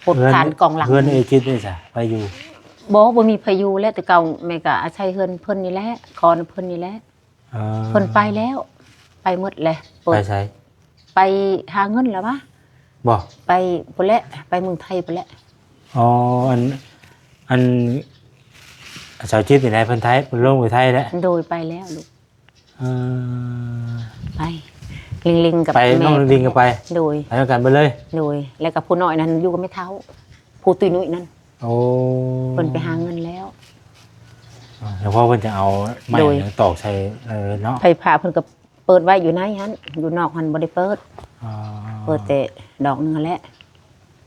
ປົດ ເຮືອນ ຄານກອງຫຼັງ ເຮືອນເອື້ອຍຈິດນີ້ຊະ ໃຜຢູ່? ບໍ່ ບໍ່ມີໃຜຢູ່ແລ້ວ ແຕ່ເກົ່າແມ່ກໍອາໄສເຮືອນເພິ່ນນີ້ແຫຼະ ຂໍນຳເພິ່ນນີ້ແຫຼະ. ເອີ ເພິ່ນໄປແລ້ວ ໄປໝົດແຫຼະ. ໄປໃສ? ໄປຫາເງິນແລ້ວຫວາ? ບໍ່ ໄປພຸ້ນແຫຼະ ໄປເມືອງໄທພຸ້ນແຫຼະ. ອໍ ອັນ ອັນ ສາວຈິດນີ້ແຫຼະ ເພິ່ນໄທ ເພິ່ນລົງໄປໄທແລ້ວ. ໂດຍ ໄປແລ້ວລູກ. ເອີ ໄປ ລິງໆກັບ ໄປ ແມ່ ນ້ອງລິງໆກໍໄປ. ໂດຍ ໄປນຳກັນເບິດເລີຍ. ໂດຍ ແລ້ວກໍຜູ້ນ້ອຍນັ້ນຢູ່ກັບແມ່ເຖົ້າ ຜູ້ຕຸ້ຍນຸ້ຍນັ້ນ. ໂອ້ ເພິ່ນໄປຫາເງິນແລ້ວ. ອໍ ແລ້ວພໍ່ເພິ່ນຈະເອົາໄມ້ ໂດຍ ຫຍັງຕອກໃສ່ເລີຍເນາະ. ໄຟຟ້າເພິ່ນກໍເປີດໄວ້ຢູ່ໃນຫັ້ນ ຢູ່ນອກຫັ້ນບໍ່ໄດ້ເປີດ. ອໍ ເປີດແຕ່ດອກໜຶ່ງຫັ້ນແຫຼະ.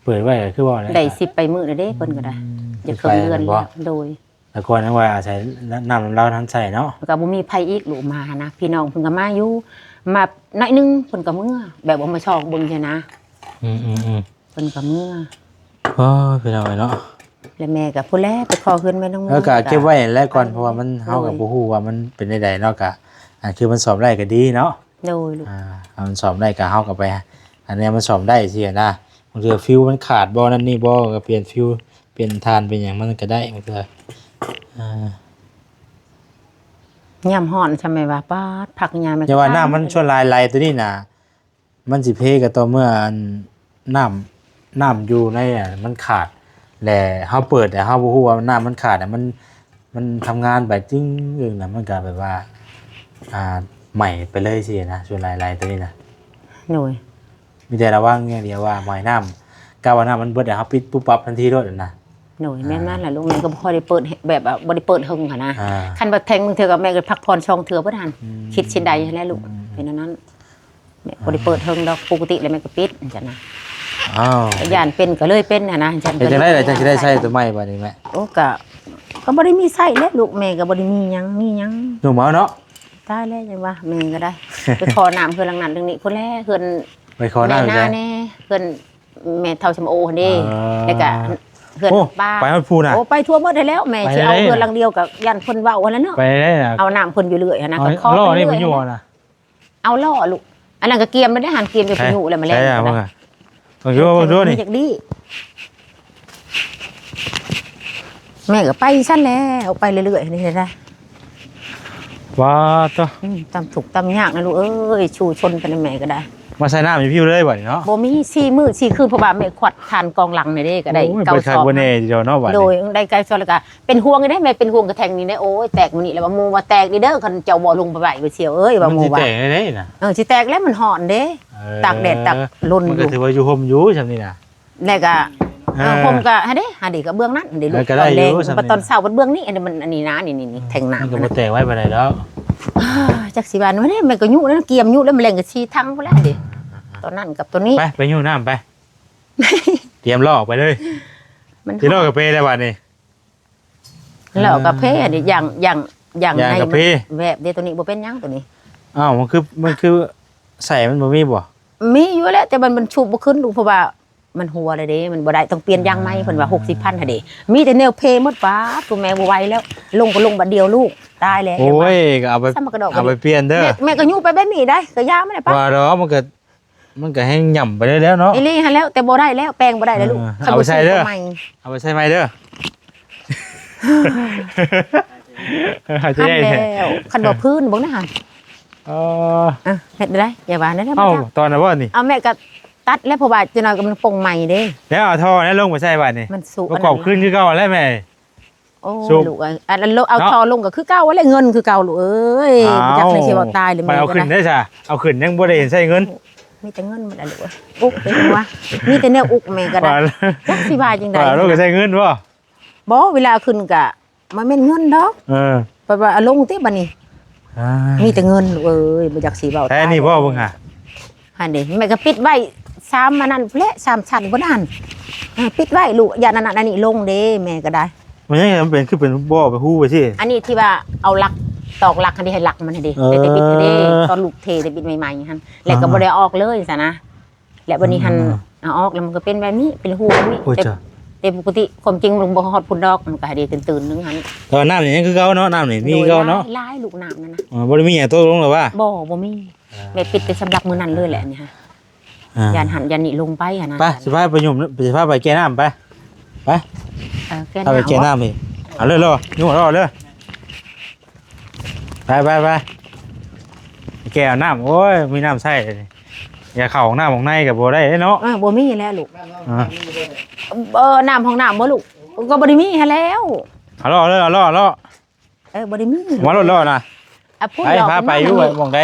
ເປີດໄວ້ກໍຄືວ່າໄດ້ສິບປາຍມື້ແລ້ວເດ້ ເພິ່ນກໍໄດ້ ອືມ ຈະເຄິ່ງເດືອນແລ້ວ. ໂດຍ ແຕ່ກ່ອນຍັງວ່າອາໄສນ້ຳນຳລາວທັນໃຊ້ເນາະ. ແລ້ວກໍບໍ່ມີໃຜອີກ ລູກມາຫັ້ນນະ ພີ່ນ້ອງເພິ່ນກໍມາຢູ່ ມາໜ້ອຍໜຶ່ງ ເພິ່ນກໍເມືອ ແບບວ່າມາຊອກເບິ່ງຊີ້ນະ. ອືມໆໆ ເພິ່ນກໍເມືອ. ໂອ້ຍ ພີ່ນ້ອງເອີຍເນາະ ແລ້ວແມ່ກໍພຸ້ນແຫຼະ ໄປຂໍເຮືອນແມ່ນ້ອງ ເອີ ກໍເກັບໄວ້ແຫຼະກ່ອນ ເອີ ເພາະວ່າມັນ ໂດຍ ເຮົາກໍບໍ່ຮູ້ວ່າມັນເປັນແນວໃດເນາະ. ກໍ ອັນ ຄືມັນສ້ອມໄດ້ກໍດີເນາະ. ໂດຍ ອ່າ ມັນສ້ອມໄດ້ກໍເຮົາກໍໄປ ອັນນີ້ມັນສ້ອມໄດ້ຊີ້ນະ. ບາງເທື່ອຟິວມັນຂາດບໍ່ ນັ້ນນີ້ບໍ່ ກໍປ່ຽນຟິວ ປ່ຽນຖ່ານ ປ່ຽນຫຍັງມັນກໍໄດ້ ບາງເທື່ອ. ອ່າ ຍາມຮ້ອນຊະແມ່ນວ່າ ປາດ ພັກຍາມ ແຕ່ວ່ານ້ຳມັນສ່ວນຫຼາຍໄຫຼຕົວນີ້ນະ ມັນຊິເພກໍຕໍ່ເມື່ອ ອັນ ນ້ຳ ນ້ຳຢູ່ໃນ ອັນ ມັນຂາດ ແລະ ເຮົາເປີດ ແລະ ເຮົາບໍ່ຮູ້ວ່ານ້ຳມັນຂາດ ມັນ ມັນທຳງານໄປ ຈຶ້ງ ອຶ້ງ ນະ ມັນກໍແບບວ່າ ອ່າ ໄໝ້ໄປເລີຍຊີ້ນະ. ສ່ວນຫຼາຍໆຕົວນີ້ນະ ໂດຍ ມີແຕ່ລະວັງຢ່າງດຽວວ່າໄໝ້ນ້ຳ ກະວ່ານ້ຳມັນເບິດ ເຮົາປິດປຸບປັບທັນທີໂລດນະ. ໂດຍ ອ່າ ແມ່ນນັ້ນແຫຼະລູກ ແມ່ກໍບໍ່ຄ່ອຍໄດ້ເປີດ ແບບວ່າບໍ່ໄດ້ເປີດເຖິງຫັ້ນນະ. ອ່າ ຄັນວ່າແທງບາງເທື່ອກໍແມ່ກໍພັກຜ່ອນສອງເທື່ອເບິດຫັ້ນ. ອືມ ຄິດສິ່ງໃດຫັ້ນແຫຼະລູກ. ອືມ ເປັນອັນນັ້ນ ແມ່ບໍ່ໄດ້ເປີດເຖິງດອກ ປົກກະຕິແລ້ວແມ່ກໍປິດຈັ່ງຊັ້ນນະ. ອ້າວ ຢ້ານເປັນກໍເລີຍເປັນຫັ້ນນະ. ເຮັດຈັ່ງໃດລະ ຈັ່ງຊິໄດ້ໃຊ້ຕົວໃໝ່ບາດນີ້ແມ່? ໂອ້ ກໍ ກໍບໍ່ໄດ້ມີໃຊ້ແຫຼະລູກ ແມ່ກໍບໍ່ໄດ້ມີຫຍັງ ມີຫຍັງ ໜຸ່ມເອົາເນາະ. ຕາຍແລ້ວ ຈັ່ງວ່າແມ່ກໍໄດ້ ໄປຂໍນ້ຳເຮືອນຫຼັງນັ້ນຫຼັງນີ້ພຸ້ນແຫຼະ ເຮືອນ ໄປຂໍນ້ຳໃນນາແດ່ ເຮືອນແມ່ເຖົ້າສຳໂອຫັ້ນເດ້. ເອີ ແລ້ວກໍເຮືອນ ໂອ້ ປ້າ ໄປຮອດພູນນະ. ໂອ້ ໄປທົ່ວໝົດຫັ້ນແຫຼ້ວ ແມ່ຊິເອົາເຮືອນຫຼັງດຽວກໍຢ້ານເພິ່ນເວົ້າຫັ້ນແຫຼະເນາະ. ໄປໄດ້ນະ ເອົານ້ຳເພິ່ນຢູ່ເລື້ອຍຫັ້ນນະ ກໍຂໍ ລໍ້ນີ້ໄປເລື້ອຍ ມັນຢູ່ນະ. ເອົາລໍ້ລູກ ອັນນັ້ນກໍກຽມແລ້ວເດ້ ຫັ້ນກຽມຢູ່ ເອີ ພາຍຸແລ້ວ ມາແລ້ງ ໃຊ່ ເບິ່ງ ເບິ່ງດູ ເບິ່ງດູນີ້ ຈັກດີ. ແມ່ກໍໄປຊັ້ນແຫຼະ ອອກໄປເລື້ອຍໆ ນີ້ໄດ້. ວ້າ ໂທ້ ອືມ ຕຳທຸກຕຳຍາກນະລູກເອີຍ ສູ້ຊົນໄປນຳແມ່ກໍໄດ້. ມາໃສ່ນ້ຳຢູ່ພີ້ເລີຍບາດນີ້ເນາະ. ບໍ່ມີ ສີ່ມື້ສີ່ຄືນ ເພາະວ່າແມ່ຄວັດຖ່ານກອງຫຼັງນີ້ເດ້ ກໍໄດ້ ໂອ້ຍ ເກົ້າຊອກ ບໍ່ແນ່ດຽວເນາະບາດນີ້. ໂດຍ ໄດ້ເກົ້າຊອກ ແລ້ວກໍເປັນຫ່ວງຢູ່ເດ້ ແມ່ເປັນຫ່ວງກະແທງນີ້ເດ້. ໂອ້ຍ ແຕກມື້ນີ້ແລ້ວວ່າ ໝູ່ວ່າແຕກເດີ ຄັນເຈົ້າບໍ່ລົງໄປໄຫວ້ ບໍ່ສ່ຽວເອີຍ ວ່າໝູ່ວ່າ ມັນຊິແຕກໄດ້ນະ. ເອີ ຊິແຕກແລ້ວ ມັນຮ້ອນເດ້. ເອີ ຕາກແດດຕາກລົມ ມັນກໍຖືວ່າຢູ່ຮົ່ມຢູ່ຊ່ຳນີ້ນະ. ແລ້ວກໍ ເອີ ເອີ ຫົ່ມກໍຫັ້ນເດ້ ຫັ້ນເດ້ ກໍເບື້ອງນັ້ນຫັ້ນເດ້ລູກ. ເອີ ກໍໄດ້ຢູ່ ຕອນແລງ ຊ່ຳນີ້ ຕອນເຊົ້າເບິດເບື້ອງນີ້ ອັນນີ້ມັນ ອັນນີ້ນະ ນີ້ໆ ແທງນ້ຳ ມັນກໍບໍ່ແຕກໄວປານໃດດອກ. ຈັກຊິວ່າແນວໃດ ແມ່ກໍຍຸແລ້ວ ກຽມຍຸແລ້ວ ມາແລງກໍສີ່ຖັງພຸ້ນແຫຼະເດ້. ຕອນນັ້ນກັບຕອນນີ້ ໄປ ໄປຍຸນ້ຳໄປ ຕຽມລໍ້ອອກໄປເລີຍ. ມັນ ຊິລໍ້ກາເຟແລ້ວບາດນີ້ ເຫຼົ້າກາເຟ ອ່າ ອັນນີ້ ຢ່າງ ຢ່າງ ຢ່າງ ຢ່າງໃນກາເຟ ແວບເດ້. ໂຕນີ້ບໍ່ເປັນຫຍັງໂຕນີ້. ອ້າວ ມັນຄື ມັນຄືໃສ່ມັນບໍ່ມີບໍ່? ມີຢູ່ແຫຼະ ແຕ່ມັນ ມັນສູບບໍ່ຂຶ້ນລູກ ເພາະວ່າມັນຮົ່ວແລ້ວເດ້ ມັນບໍ່ໄດ້ ຕ້ອງປ່ຽນຢາງໃໝ່. ອ່າ ເພິ່ນວ່າຫົກສິບພັນຫັ້ນເດ້ ມີແຕ່ແນວເພໝົດ. ປ້າດ ໂຕແມ່ບໍ່ໄຫວແລ້ວ ລົງກໍລົງບາດດຽວລູກ ຕາຍແລ້ວ. ໂອ້ຍ ກໍເອົາໄປ ເອົາໄປປ່ຽນເດີ. ແມ່ ແມ່ກໍຍຸໄປແບບນີ້ໄດ້ ກໍຢ່າມັນໄປ. ວ່າດອກ ມັນກໍ ມັນກໍແຮງຫຍ້ຳໄປເລື້ອຍແລ້ວເນາະ. ອີ່ຫຼີຫັ້ນແລ້ວ ແຕ່ບໍ່ໄດ້ແລ້ວ ແປງບໍ່ໄດ້ແລ້ວລູກ. ເອີ ຄັນບໍ່ໃສ່ເດີ ເອົາໄປໃສ່ໃໝ່ເດີ. ຄັນແລ້ວ ຄັນບໍ່ພື້ນເບິ່ງນະຫັ້ນ. ເອີ ອ່ະ ເຮັດໄດ້ ຢ່າວ່າແນວນັ້ນ. ເອົ້າ ຕອນນັ້ນບໍ່ນີ້ ເອົາແມ່ກໍຕັດແລ້ວ ເພາະວ່າຈັກໜ້ອຍກໍມັນປົງໃໝ່ເດ້. ແລ້ວເອົາທໍ່ນັ້ນລົງໄປໃສ່ບາດນີ້ ມັນສຸ ປະກອບຄືນຄືເກົ່າແລ້ວແມ່. ໂອ້ ລູກເອີຍ ອັນ ອັນ ເອົາທໍ່ລົງກໍຄືເກົ່າແຫຼະ ເງິນຄືເກົ່າລູກເອີຍ. ບໍ່ຈັກໃນຊິເວົ້າຕາຍເລີຍ. ໄປເອົາຂຶ້ນໄດ້ຊະ ເອົາຂຶ້ນຍັງບໍ່ໄດ້ເຫັນໃຊ້ເງິນ. ມີແຕ່ເງິນໝົດລະລູກເອີຍ. ອຸກເປັນຫຍັງວະ ມີແຕ່ແນວອຸກແມ່ກໍໄດ້. ຈັກຊິວ່າຈັ່ງໃດ ລູກກໍໃຊ້ເງິນບໍ່? ບໍ່ ເວລາເອົາຂຶ້ນກໍບໍ່ແມ່ນເງິນດອກ. ເອີ ເພິ່ນວ່າເອົາລົງຕິບາດນີ້. ອ່າ ມີແຕ່ເງິນລູກເອີຍ ບໍ່ຈັກຊິເວົ້າ. ແຕ່ນີ້ບໍ່ເບິ່ງຫາ ຫັ້ນເດ້ ແມ່ກໍປິດໄວ້ສາມອັນນັ້ນແຫຼະ ສາມຊັ້ນພຸ້ນຫັ້ນ. ເອີ ປິດໄວ້ລູກ ຢ້ານອັນນັ້ນອັນນີ້ລົງເດ້ ແມ່ກໍໄດ້. ມັນຍັງ ມັນເປັນ ຄືເປັນບໍ່ໄປຮູ້ໄປຊິ. ອັນນີ້ທີ່ວ່າເອົາຫຼັກ ຕອກຫຼັກຫັ້ນເດ້ ໃຫ້ຫຼັກມັນຫັ້ນເດ້. ເອີ ແຕ່ ແຕ່ບິດຫັ້ນເດ້ ຕອນລູກເທ ແຕ່ບິດໃໝ່ໆຫັ້ນ ແລ້ວກໍ ອ່າ ບໍ່ໄດ້ອອກເລີຍຊັ້ນນະ. ແລະ ບັດນີ້ຫັ້ນ ອ່າ ເອົາອອກແລ້ວມັນກໍເປັນແບບນີ້ ເປັນຮູແບບນີ້. ໂອ້ຍ ແຕ່ ຈ້ະ ແຕ່ປົກກະຕິຄວາມຈິງມັນບໍ່ຮອດພຸ້ນດອກ ມັນກໍໃຫ້ໄດ້ຕື່ນໆໜຶ່ງຫັ້ນ. ແຕ່ວ່ານ້ຳນີ້ຍັງຄືເກົ່າເນາະ ນ້ຳນີ້ມີຄືເກົ່າເນາະ. ຫຼາຍໆລູກນ້ຳນັ້ນນະ. ອໍ ບໍ່ໄດ້ມີຫຍັງຕົກລົງແລ້ວຫວາ? ບໍ່ ບໍ່ມີ. ແມ່ປິດແຕ່ສຳລັບມື້ນັ້ນເລີຍແຫຼະນີ້ຮະ. ອ່າ ຢ້ານຫັ້ນຢ້ານນີ້ລົງໄປຫັ້ນນະ. ໄປ ຊິພາໄປຫຍຸ້ມ ຊິພາໄປແກ່ນ້ຳໄປ. ໄປ ເອີ ແກ່ນ້ຳ ພາໄປແກ່ນ້ຳອີກ. ເອົາເລີຍ ເລີຍ ຫຍຸ້ມເອົາເລີຍ. ໄປ ໄປ ໄປ ແກ່ນ້ຳ. ໂອ້ຍ ມີນ້ຳໃຊ້ ຢາກເຂົ້າຫ້ອງນ້ຳຫ້ອງໃນກໍບໍ່ໄດ້ເນາະ. ເອີ ບໍ່ມີແລ້ວລູກ. ອ່າ ເອີ ນ້ຳຫ້ອງນ້ຳບໍ່ລູກ? ກໍບໍ່ໄດ້ມີຫັ້ນແລ້ວ. ເອົາເລີຍ ເອົາເລີຍ ເອົາເລີຍ. ເອີ ບໍ່ໄດ້ມີ ມາໂລດເລີຍນະ. ອ່ະ ພຸ້ນ ໄປ ດອກ ພາໄປຢູ່ ມັນ ໝ່ອງໃດ?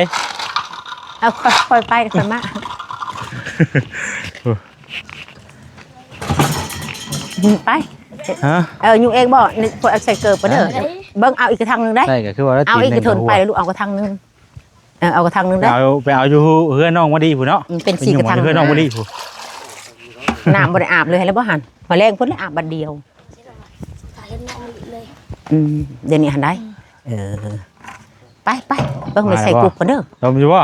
ເອົາ ຄ່ອຍໆໄປ ຄ່ອຍມາ ໄປ. ຮະ? ເອີ ຫຍຸ້ງເອງບໍ່? ນີ້ ເອົາໃສ່ເກີບກ່ອນເດີ. ເບິ່ງ ເອົາອີກກະຖາງໜຶ່ງໄດ້. ໄດ້ ກໍຄືວ່າ ເອົາອີກກະເຖິນໄປລູກ ເອົາກະຖາງໜຶ່ງ. ເອີ ເອົາກະຖາງໜຶ່ງໄດ້. ເອົາ ໄປເອົາຢູ່ເຮືອນນ້ອງມະລິພຸ້ນເນາະ. ອືມ ເປັນສີ່ກະຖາງ ເປັນຢູ່ເຮືອນນ້ອງມະລິພຸ້ນ. ນ້ຳບໍ່ໄດ້ອາບເລີຍ ແລ້ວບໍ່ຫັ້ນ? ມາແລງພຸ້ນແຫຼະ ອາບບັດດຽວ. ອືມ ດຽວນີ້ຫັ້ນໄດ໋. ເອີ ໄປ ໄປ ເບິ່ງແມ່ໃສ່ກຸບກ່ອນເດີ. ລົມຢູ່ບໍ່?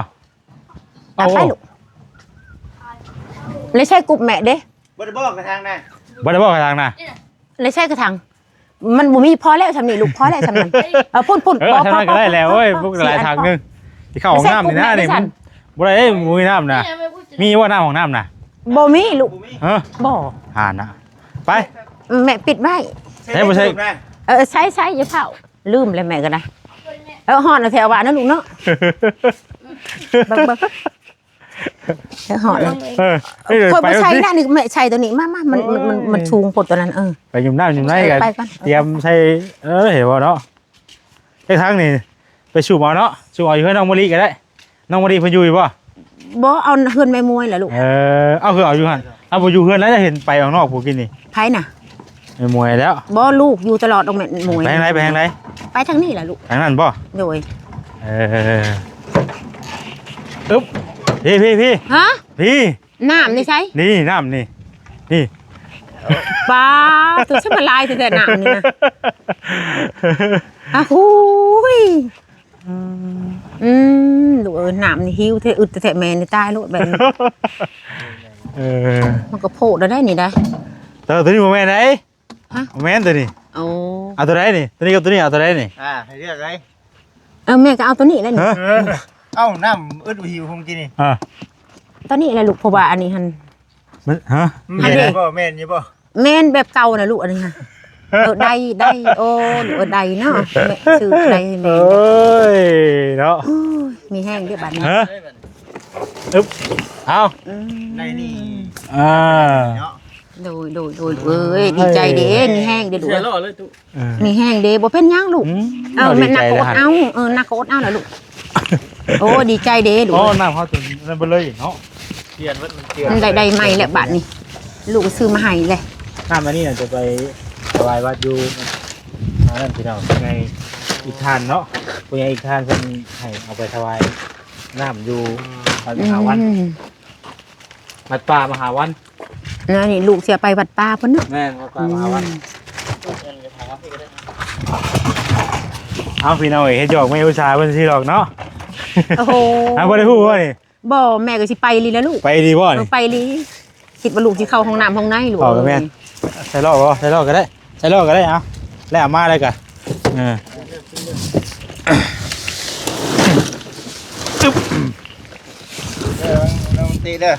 ໄປລູກ. ແລ້ວໃສ່ກຸບແມ່ເດ້? ບໍ່ໄດ້ບອກກະຖາງນະ. ບໍ່ໄດ້ບອກກະຖາງນະ. ແລ້ວໃສ່ກະຖາງ. ມັນບໍ່ມີ ພໍແລ້ວຊ່ຳນີ້ລູກ ພໍແລ້ວຊ່ຳນັ້ນ. ເອີ ພຸ້ນໆ ເອີ ພໍ ພໍ ພໍ ກໍໄດ້ແລ້ວ. ໂອ້ຍ ພວກຫຼາຍຖັງໜຶ່ງ ຊິເຂົ້າຫ້ອງນ້ຳນີ້ນະ. ນີ້ມັນບໍ່ໄດ້ ບໍ່ມີນ້ຳນະ. ມີບໍ່ນ້ຳຫ້ອງນ້ຳນະ? ບໍ່ມີລູກ. ຮະ? ບໍ່. ຫານນະ. ໄປ ແມ່ປິດໄວ້. ໃສ່ບໍ່ໃສ່? ເອີ ໃສ່ ໃສ່ ຢ່າເຝົ້າ. ລືມແລ້ວແມ່ກໍໄດ້. ເອີ ຮ້ອນເອົາແທ້ວ່ານະລູກເນາະ. ເບິ່ງ ເບິ່ງ ເອີ ຮ້ອນເລີຍ. ເອີ ຂ້ອຍບໍ່ໃສ່ນະນີ້ ແມ່ໃສ່ຕົວນີ້. ມາ ມາ ມັນ ມັນ ມັນ ມັນສູງໂພດຕົວນັ້ນ. ເອີ ໄປຫຍຸ້ມນ້ຳຫຍຸ້ມໃນກັນ ຕຽມໃສ່. ເອີ ເຫັນບໍ່ເນາະ. ເຮັດທາງນີ້ໄປສູບເອົາເນາະ ສູບເອົາຢູ່ເຮືອນນ້ອງມະລິກໍໄດ້. ນ້ອງມະລິເພິ່ນຢູ່ຢູ່ບໍ່? ບໍ່ ເອົາເຮືອນແມ່ມວຍແຫຼະລູກ. ເອີ ເອົາຄືເອົາຢູ່ຫັ້ນ. ເອົາ ບໍ່ຢູ່ເຮືອນແລ້ວ ເຫັນໄປຂ້າງນອກຜູ້ກິນນີ້. ໃຜນະ? ແມ່ມວຍແລ້ວ. ບໍ່ ລູກຢູ່ຕະຫຼອດດອກແມ່ມວຍ. ໄປທາງໃດ? ໄປທາງໃດ? ໄປທາງນີ້ແຫຼະລູກ. ທາງນັ້ນບໍ່? ໂດຍ. ເອີ ອຶບ ພີ້ ພີ້ ພີ້. ຮະ? ພີ້. ນ້ຳນີ້ໃສ? ນີ້ ນ້ຳນີ້ ນີ້. ປ້າ ໂຕ ຊິມາຫຼາຍແທ້ໆ ນ້ຳນີ້ນະ. ອາ ຫູຍ. ອືມ ອືມ ລູກເອີຍ ນ້ຳນີ້ຫິວແທ້ ອຶດແທ້ແມ່ນີ້ ຕາຍໂລດແບບນີ້. ເອີ ມັນກໍໂພດແລ້ວໄດ໋ນີ້ໄດ໋. ແຕ່ໂຕນີ້ບໍ່ແມ່ນໄດ໋. ຮະ? ບໍ່ແມ່ນໂຕນີ້. ໂອ້ ເອົາໂຕໃດນີ້? ໂຕນີ້ກັບໂຕນີ້ ເອົາໂຕໃດນີ້? ອ່າ ໃຫ້ເລືອກເລີຍ. ເອີ ແມ່ກໍເອົາໂຕນີ້ແຫຼະນີ້. ຮະ? ເອີ ເອົ້າ ນ້ຳອຶດຫິວພຸ້ນກີ້ນີ້. ອ່າ ໂຕນີ້ແຫຼະລູກ ເພາະວ່າອັນນີ້ຫັ້ນ ມັນ ຮະ? ແມ່ນຢູ່ບໍ່? ແມ່ນຢູ່ບໍ່? ແມ່ນແບບເກົ່ານະລູກ ອັນນີ້ຫັ້ນ. ເອີ ໄດ້ ໄດ້ ໂອ້ ລູກເອີຍ ໄດ້ເນາະ ແມ່ຊື້ໄດ້ແມ່. ໂອ້ຍເນາະ ໂອ້ຍ ມີແຮງເດີ້ບັດນີ້. ຮະ? ອຶບ ເອົາ ອືມ ໄດ້ນີ້ ອ່າ ເນາະ. ໂດຍ ໂດຍ ໂດຍ ເອີຍ ດີໃຈເດ້ ມີແຮງເດ້ລູກ ເອີ ມີແຮງເດ້ ບໍ່ເປັນຫຍັງລູກ. ອືມ ເອີ ແມ່ນໜັກກໍອົດເອົາ ເອີ ໜັກກໍອົດເອົາລະລູກ. ໂອ້ ດີໃຈເດ້ລູກ. ໂອ້ ນ້ຳເຮົາຈົນນັ້ນເບິດເລີຍເນາະ. ປ່ຽນເບິດ ມັນເຈື່ອນ ໄດ້ ໄດ້ໃໝ່ແລ້ວບາດນີ້ ລູກຊື້ມາໃຫ້ແລ້ວ. ນ້ຳອັນນີ້ນະຈະໄປຖວາຍວັດຢູ່ອັນນັ້ນພີ່ນ້ອງ ໃນອີກທ່ານເນາະ ຜູ້ໃຫຍ່ອີກທ່ານເພິ່ນໃຫ້ເອົາໄປຖວາຍນ້ຳຢູ່ ອືມ ວັດມະຫາວັນ ອືມ ວັດປ່າມະຫາວັນ. ແລ້ວນີ້ລູກຊິໄປວັດປ່າພຸ້ນເນາະ. ແມ່ນ ວັດປ່າມະຫາວັນ. ອືມ ເອົາ ພີ່ນ້ອງເອີຍ ເຮັດຫຍອກແມ່ອຸດສາເພິ່ນຊື່ດອກເນາະ. ໂອ້ໂຫ ເອົາ ບໍ່ໄດ້ຮູ້ບໍ່ນີ້? ບໍ່ ແມ່ກໍຊິໄປລີ້ແຫຼະລູກ. ໄປລີ້ບໍ່ນີ້? ເອີ ໄປລີ້. ຄິດວ່າລູກຊິເຂົ້າຫ້ອງນ້ຳຫ້ອງໃນລູກ. ເຂົ້າກໍແມ່ນ. ໃສ່ລໍ້ບໍ່? ໃສ່ລໍ້ກໍໄດ້ ໃສ່ລໍ້ກໍໄດ້. ເອົາ ແລ້ວເອົາມາແລ້ວກໍ ເອີ ອຶບ ເດີ ລອງຕີເດີ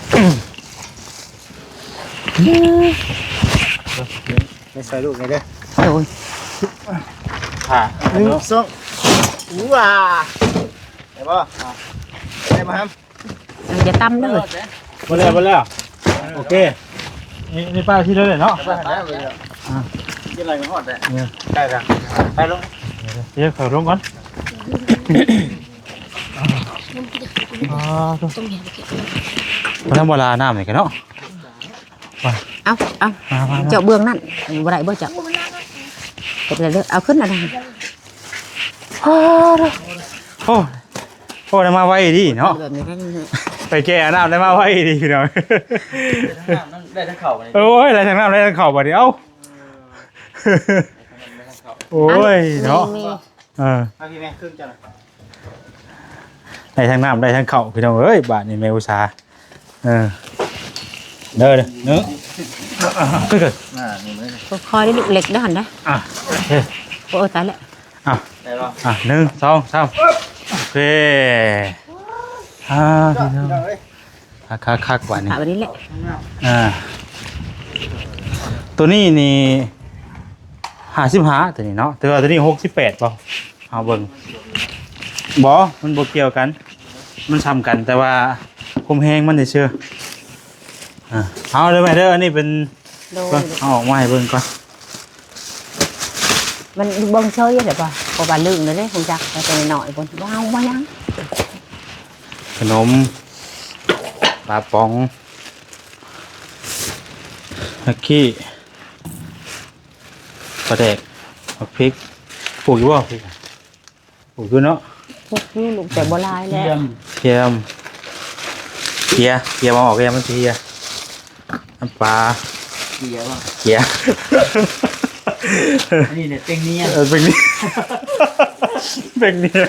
ໄປຊ່ອຍລູກນີ້ເດີ. ໂອ້ຍ ຫາ ໜຶ່ງ ສອງ ວ້າ ໄດ້ບໍ່? ໄດ້ບໍ່ຫຳ? ຢ່າຕຳເດີ. ບໍ່ແລ້ວ ບໍ່ແລ້ວ. ໂອເຄ ນີ້ ນີ້ປ້າທີ່ເລີຍເນາະ. ໄປ ໄປ ໄປ ອ່າ ກິນໄລກໍຮອດແຫຼະ. ເອີ ໄດ້ແລ້ວ ໄປລົງ ດຽວເຂົາລົງກ່ອນ. ອໍ ທຳມະດານ້ຳນີ້ກະເນາະ. ເອົາ ເອົາ ມາ ມາ ມາ ເຈົ້າເບື້ອງນັ້ນ ບໍ່ໄດ້ບໍ່ເຈົ້າ? ເອົາຂຶ້ນນະ. ໂອ້ ໂອ້ ໄດ້ມາໄວດີເນາະ. ແບບນີ້ໄດ້ ໄປແກ່ນ້ຳໄດ້ມາໄວດີພີ່ນ້ອງ. ໄດ້ທັງເຂົ້າ ໂອ້ຍ ໄດ້ທັງນ້ຳໄດ້ທັງເຂົ້າບາດນີ້. ເອົ້າ ໂອ້ຍເນາະ ມີ ເອີ ມາພີ່ແມ່ ເຄິ່ງເຈົ້ານະ ໄດ້ທັງນ້ຳໄດ້ທັງເຂົ້າພີ່ນ້ອງເອີຍ. ບາດນີ້ແມ່ອຸດສາ ເອີ ເດີ ເດີ ເດີ. ເກີດ ອ່າ ນີ້ເລີຍ ຄ່ອຍໆເດ້ລູກ ເຫຼັກເດ້ຫັ້ນນະ ອ່ະ ໂອເຄ ໂອ້ຍ ຕາຍແລ້ວ ອ່ະ ໄດ້ບໍ່ ອ່ະ ໜຶ່ງ ສອງ ສາມ ໂອເຄ ອ່າ ພີ່ນ້ອງ ພີ່ນ້ອງເອີຍ ຄັກໆໆ ບາດນີ້ ຄັກແບບນີ້ແຫຼະ ອ່າ ໂຕນີ້ນີ້ ຫ້າສິບຫ້າ ໂຕນີ້ເນາະ ແຕ່ວ່າໂຕນີ້ ຫົກສິບແປດ ບໍ່ ເຮົາເບິ່ງ ບໍ່ ມັນບໍ່ກ່ຽວກັນ ມັນສ່ຳກັນ ແຕ່ວ່າຄວາມແຮງມັນຊື່ໆ ອ່າ ເອົາເດີແມ່ເດີ ອັນນີ້ເປັນ ໂດຍ ເບິ່ງ ເອົາອອກມາໃຫ້ເບິ່ງກ່ອນ ມັນເບິ່ງເຊີຍແຫຼະ ເພາະວ່າລຶ້ງແລ້ວເດ້ ຮູ້ຈັກແຕ່ນ້ອຍພຸ້ນ ບໍ່ເອົາບໍ່ຫຍັງ ຂະໜົມ ປາປ໋ອງ ແມັກກີ້ ປາແດກ ໝາກພິກ ປູກຢູ່ບໍ່ ໝາກພິກ? ໂອ້ ຢູ່ເນາະ ປົກຢູ່ລູກ ແຕ່ບໍ່ຫຼາຍແລ້ວ ທຽມ ທຽມ ເກຍ ເກຍມາອອກ ເກຍມັນຊິເກຍ ນ້ຳປາ ເກຍບໍ່ ເກຍ ອັນນີ້ແຫຼະເປັງເນຍ ເອີ ເປັງເນຍ ເປັງເນຍ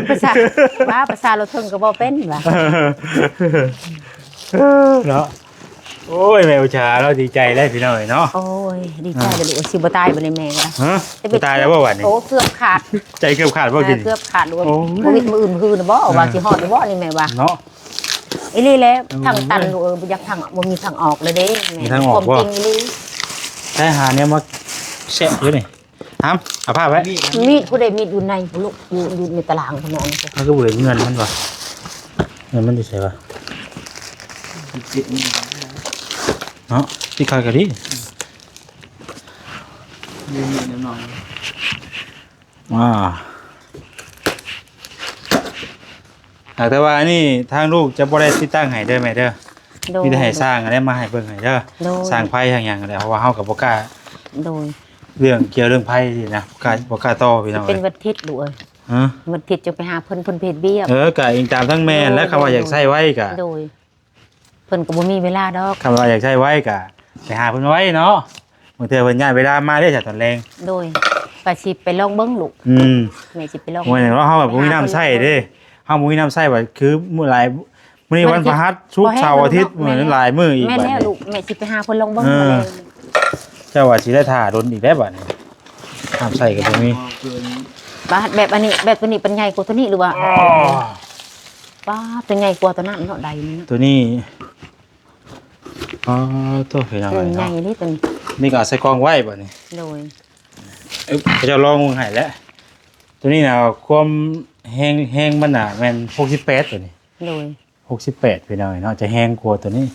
ພາສາ ວ່າພາສາໂລເທິງກໍບໍ່ເປັນວ່າ ເນາະ ໂອ້ຍ ແມ່ອຸດສາເນາະ ດີໃຈແລ້ວພີ່ນ້ອງເອີຍເນາະ ໂອ້ຍ ດີໃຈແລ້ວລູກ ຊິບໍ່ຕາຍບໍ່ນີ້ແມ່ວ່າ ຮະ ຈະເປັນ ບໍ່ຕາຍແລ້ວບໍ່ບາດນີ້ ໂອ້ ເກືອບຂາດ ໃຈເກືອບຂາດບໍ່ກິນ ເກືອບຂາດລູກ ໂອ້ຍ ບໍ່ວິດມື້ອື່ນຄືນະບໍ່ ອ່າ ວ່າຊິຮອດຫຼືບໍ່ນີ້ແມ່ວ່າ ເນາະ ອີ່ຫຼີແລ້ວ ໂອ້ຍ ທາງຕັນລູກເອີຍ ບໍ່ຢາກທາງ ບໍ່ມີທາງອອກແລ້ວເດ້ແມ່ ມີທາງອອກບໍ່ ຄວາມຈິງອີ່ຫຼີ ໃຊ້ຫາແນວມາແຊະຢູ່ນີ້ ຫາມ ເອົາຜ້າໄວ້ ມີດຜູ້ໃດ ມີດຢູ່ໃນພຸ້ນລູກ ຢູ່ ຢູ່ໃນຕາລາງພຸ້ນນະ ເຮົາກໍບໍ່ເຫັນເງິນມັນວ່າ ເງິນມັນຢູ່ໃສວະ ເນາະ ຊິຂາຍກໍດີ ມີດໜ້ອຍ ອ່າ ຫາກແຕ່ວ່າອັນນີ້ທາງລູກຈະບໍ່ໄດ້ຕິດຕັ້ງໃຫ້ເດີແມ່ເດີ ໂດຍ ມີແຕ່ໃຫ້ຊ່າງຫັ້ນແຫຼະມາໃຫ້ເບິ່ງໃຫ້ເດີ ໂດຍ ຊ່າງໄຟຊ່າງຫຍັງຫັ້ນແຫຼະ ເພາະວ່າເຮົາກໍບໍ່ກ້າ ໂດຍ ເລື່ອງກ່ຽວເລື່ອງໄຟນີ້ນະ ບໍ່ກ້າ ບໍ່ກ້າຕໍ່ພີ່ນ້ອງເອີຍ ເປັນວັນທິດລູກເອີຍ ຮະ ວັນທິດຈະໄປຫາເພິ່ນ ເພິ່ນໄປເຮັດວຽກ ເອີ ກະອີງຕາມທາງແມ່ຫັ້ນແຫຼະ ໂດຍ ຄັນວ່າຢາກໃຊ້ໄວກະ ໂດຍ ເພິ່ນກໍບໍ່ມີເວລາດອກ ຄັນວ່າຢາກໃຊ້ໄວກະໄປຫາເພິ່ນໄວເນາະ ບາງເທື່ອເພິ່ນຍ້າຍເວລາມາເດ້ ຈາກຕອນແລງ ໂດຍ ວ່າຊິໄປລອງເບິ່ງລູກ ອືມ ແມ່ຊິໄປລອງ ໂອ້ຍ ເຮົາແບບບໍ່ມີນ້ຳໃຊ້ເດ້ ເຮົາບໍ່ມີນ້ຳໃຊ້ວ່າຄືມື້ຫຼາຍ ມື້ນີ້ວັນພະຫັດ ສຸກ ເສົາ ອາທິດ ມື້ນີ້ຫຼາຍມື້ອີກ ແມ່ນແລ້ວລູກ ແມ່ຊິໄປຫາເພິ່ນລອງເບິ່ງ ເອີ ເຈົ້າວ່າຊິໄດ້ຖ້າດົນອີກແລ້ວບາດນີ້ ນ້ຳໃຊ້ກໍບໍ່ມີ ບາດແບບອັນນີ້ ແບບຕົວນີ້ເປັນໃຫຍ່ກວ່າຕົວນີ້ຫຼືວ່າ ອໍ ປາດ ຕົວໃຫຍ່ກວ່າຕົວນັ້ນເນາະ ໃດນີ້ເນາະ ຕົວນີ້ ອໍ ໂທ້ ພີ່ນ້ອງເອີຍເນາະ ໃຫຍ່ເດ້ຕົວນີ້ ນີ້ກໍເອົາໃສ່ກ່ອງໄວ້ບາດນີ້ ໂດຍ ເອີ ເຂົາເຈົ້າລອງເບິ່ງໃຫ້ແຫຼະ ຕົວນີ້ນະ ຄວາມແຮງ ແຮງມັນນະແມ່ນຫົກສິບແປດ ຕົວນີ້ ໂດຍ ຫົກສິບແປດ ພີ່ນ້ອງເອີຍເນາະ ຈະແຮງກວ່າຕົວນີ້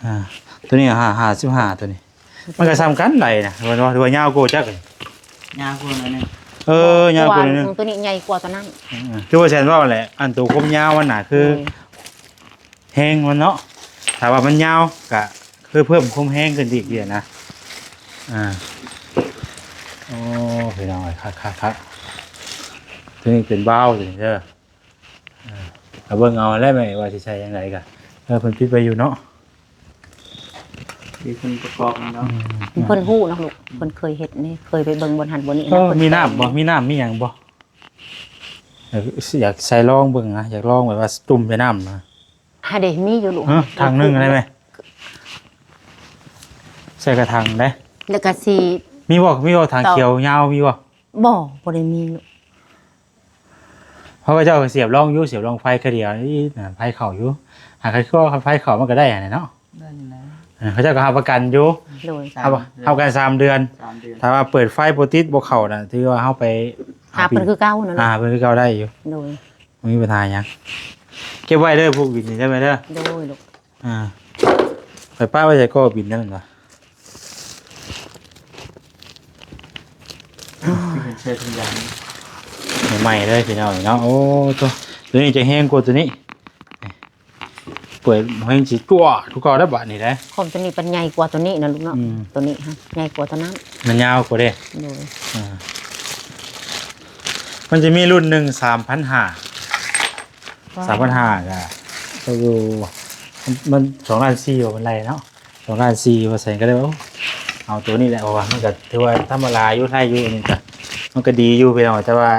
ອ່າ ຕົວນີ້ຫ້າ ຫ້າສິບຫ້າ ຕົວນີ້ ມັນກໍສ່ຳກັນໄດ໋ນະ ວ່າ ວ່າຍາວກວ່າຈັກ ຍາວກວ່າໜ້ອຍໜຶ່ງ ເອີ ຍາວກວ່າໜ້ອຍໜຶ່ງ ຕົວນີ້ໃຫຍ່ກວ່າຕົວນັ້ນ ເອີ ຄືວ່າແຊນເວົ້າແຫຼະ ອັນໂຕຄວາມຍາວມັນນະ ຄື ໂດຍ ແຮງມັນເນາະ ຖ້າວ່າມັນຍາວກະຄືເພີ່ມຄວາມແຮງຂຶ້ນໄປອີກເດນະ ອ່າ ໂອ້ ພີ່ນ້ອງເອີຍ ຄັກໆໆ ຕົວນີ້ເປັນວາວຕົວນີ້ເດີ ອ່າ ເອົາເບິ່ງເອົາແຫຼະແມ່ວ່າຊິໃຊ້ຈັ່ງໃດກະ ເອີ ເພິ່ນປິດໄວ້ຢູ່ເນາະ ມີຄົນປະກອບເນາະ ອືມ ເພິ່ນຮູ້ເນາະລູກ ເພິ່ນເຄີຍເຮັດນີ້ ເຄີຍໄປເບິ່ງບ່ອນຫັ້ນບ່ອນນີ້ ເອີ ນະ ເພິ່ນ ມີນ້ຳບໍ່ ມີນ້ຳມີຫຍັງບໍ່? ຢາກ ຢາກໃສ່ລອງເບິ່ງນະ ຢາກລອງແບບວ່າຈຸ່ມໃສ່ນ້ຳນະ ຫາເດ ມີຢູ່ລູກ ຮະ ຖັງໜຶ່ງໄດ້ໄໝ? ໃສ່ກະຖັງໄດ້ ແລ້ວກະຊິ ມີບໍ່ ມີບໍ່ ຖັງຂຽວຍາວມີບໍ່? ບໍ່ ບໍ່ໄດ້ມີລູກ ເພາະວ່າເຈົ້າສຽບລອງຢູ່ ສຽບລອງໄຟເທື່ອດຽວ ອີ ນະ ໄຟເຂົ້າຢູ່ ຫາກະຄືວ່າໄຟເຂົ້າມັນກະໄດ້ຫັ້ນແຫຼະເນາະ ໄດ້ຢູ່ແລ້ວ ເອີ ເຂົາເຈົ້າກໍຮັບປະກັນຢູ່ ໂດຍ ຮັບ ສາມເດືອນ ຮັບປະກັນສາມເດືອນ ສາມເດືອນ ຖ້າວ່າເປີດໄຟບໍ່ຕິດບໍ່ເຂົ້ານະ ຖືວ່າເຮົາໄປ ຫາເພິ່ນຄືເກົ່ານັ້ນ ຫາເພິ່ນຄືເກົ່າໄດ້ຢູ່ ໂດຍ ບໍ່ມີບັນຫາຫຍັງ ເກັບໄວ້ເດີ ພວກບິນນີ້ໄດ້ໄວ້ເດີ ໂດຍລູກ ອ່າ ໄປປະໄວ້ໃສກໍບິນນັ້ນແມ່ນບໍ່? ໃສ່ຖົງຢາງ ໃໝ່ເລີຍພີ່ນ້ອງເນາະ ໂອ້ ໂຕ ໂຕນີ້ຈະແຮງກວ່າໂຕນີ້ ເປີດແຮງຊິຕົວະຄືເກົ່າໄດ໋ບາດນີ້ເດ້ ຂອງໂຕນີ້ມັນໃຫຍ່ກວ່າໂຕນີ້ນະລູກເນາະ ອືມ ໂຕນີ້ຫັ້ນໃຫຍ່ກວ່າໂຕນັ້ນ ມັນຍາວກວ່າເດ້ ໂດຍ ອ່າ ມັນຈະມີລຸ້ນໜຶ່ງ ສາມພັນຫ້າ ສາມພັນຫ້າ ກໍ ກໍຢູ່ ມັນ ມັນສອງລ້ານສີ່ ວ່າມັນໄລ່ເນາະ ສອງລ້ານສີ່ ວ່າຊັ້ນ ກໍເລີຍວ່າ ເອົາ ເອົາໂຕນີ້ແຫຼະ ເພາະວ່າມັນກໍຖືວ່າທຳມະດາຢູ່ ໄດ້ຢູ່ ອັນນີ້ກໍ ມັນກໍດີຢູ່ພີ່ນ້ອງ ແຕ່ວ່າ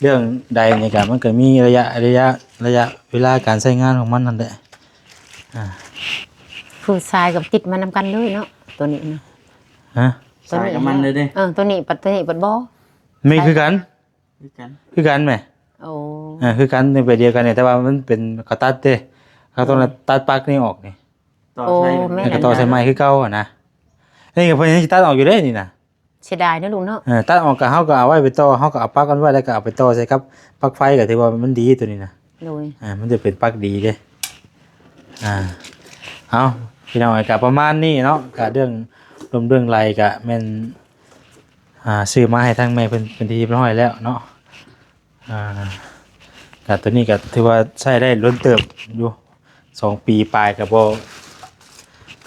ເລື່ອງໃດນີ້ກະ ມັນກະມີໄລຍະ ໄລຍະ ໄລຍະເວລາການໃຊ້ງານຂອງມັນນັ້ນແຫຼະ. ອ່າ ຄືສາຍກໍຕິດມານຳກັນເລີຍເນາະ ໂຕນີ້ນະ. ຮະ? ໂຕນີ້ ສາຍກັບມັນເລີຍເດ້. ເອີ ໂຕນີ້ປັດ ໂຕນີ້ປັດບໍ່ ແມ່ນຄືກັນ. ຄືກັນ ຄືກັນແໝ່. ໂອ້ ເອີ ຄືກັນ ແບບດຽວກັນນີ້ ແຕ່ວ່າມັນເປັນ ເຂົາຕັດເດ້ ເຂົາຕ້ອງ ໂອ້ ຕັດປັກນີ້ອອກນີ້. ຕໍ່ ໂອ້ ໃສ່ ແມ່ນ ແລ້ວກໍຕໍ່ໃສ່ໃໝ່ຄືເກົ່າຫັ້ນນະ. ນີ້ກໍເພິ່ນຍັງຊິຕັດອອກຢູ່ເດ້ນີ້ນະ. ເສຍດາຍເນາະລຸງເນາະ. ເອີ ຕັດອອກກໍ ເຮົາກໍເອົາໄວ້ໄປຕໍ່ ເຮົາກໍເອົາປັກມັນໄວ້ ແລ້ວກໍເອົາໄປຕໍ່ໃສ່ກັບປັກໄຟ ກໍຖືວ່າມັນດີໂຕນີ້ນະ. ໂດຍ ອ່າ ມັນຈະເປັນປັກດີເດ້. ອ່າ ເອົາ ພີ່ນ້ອງເອີຍ ກໍປະມານນີ້ເນາະ ກໍເລື່ອງລົມເລື່ອງໄລກໍແມ່ນ ອ່າ ຊື້ມາໃຫ້ທາງແມ່ເພິ່ນເປັນທີ່ຮຽບຮ້ອຍແລ້ວເນາະ. ອ່າ ກໍໂຕນີ້ກໍຖືວ່າໃຊ້ໄດ້ດົນເຕີບຢູ່ ສອງປີປາຍກໍບໍ່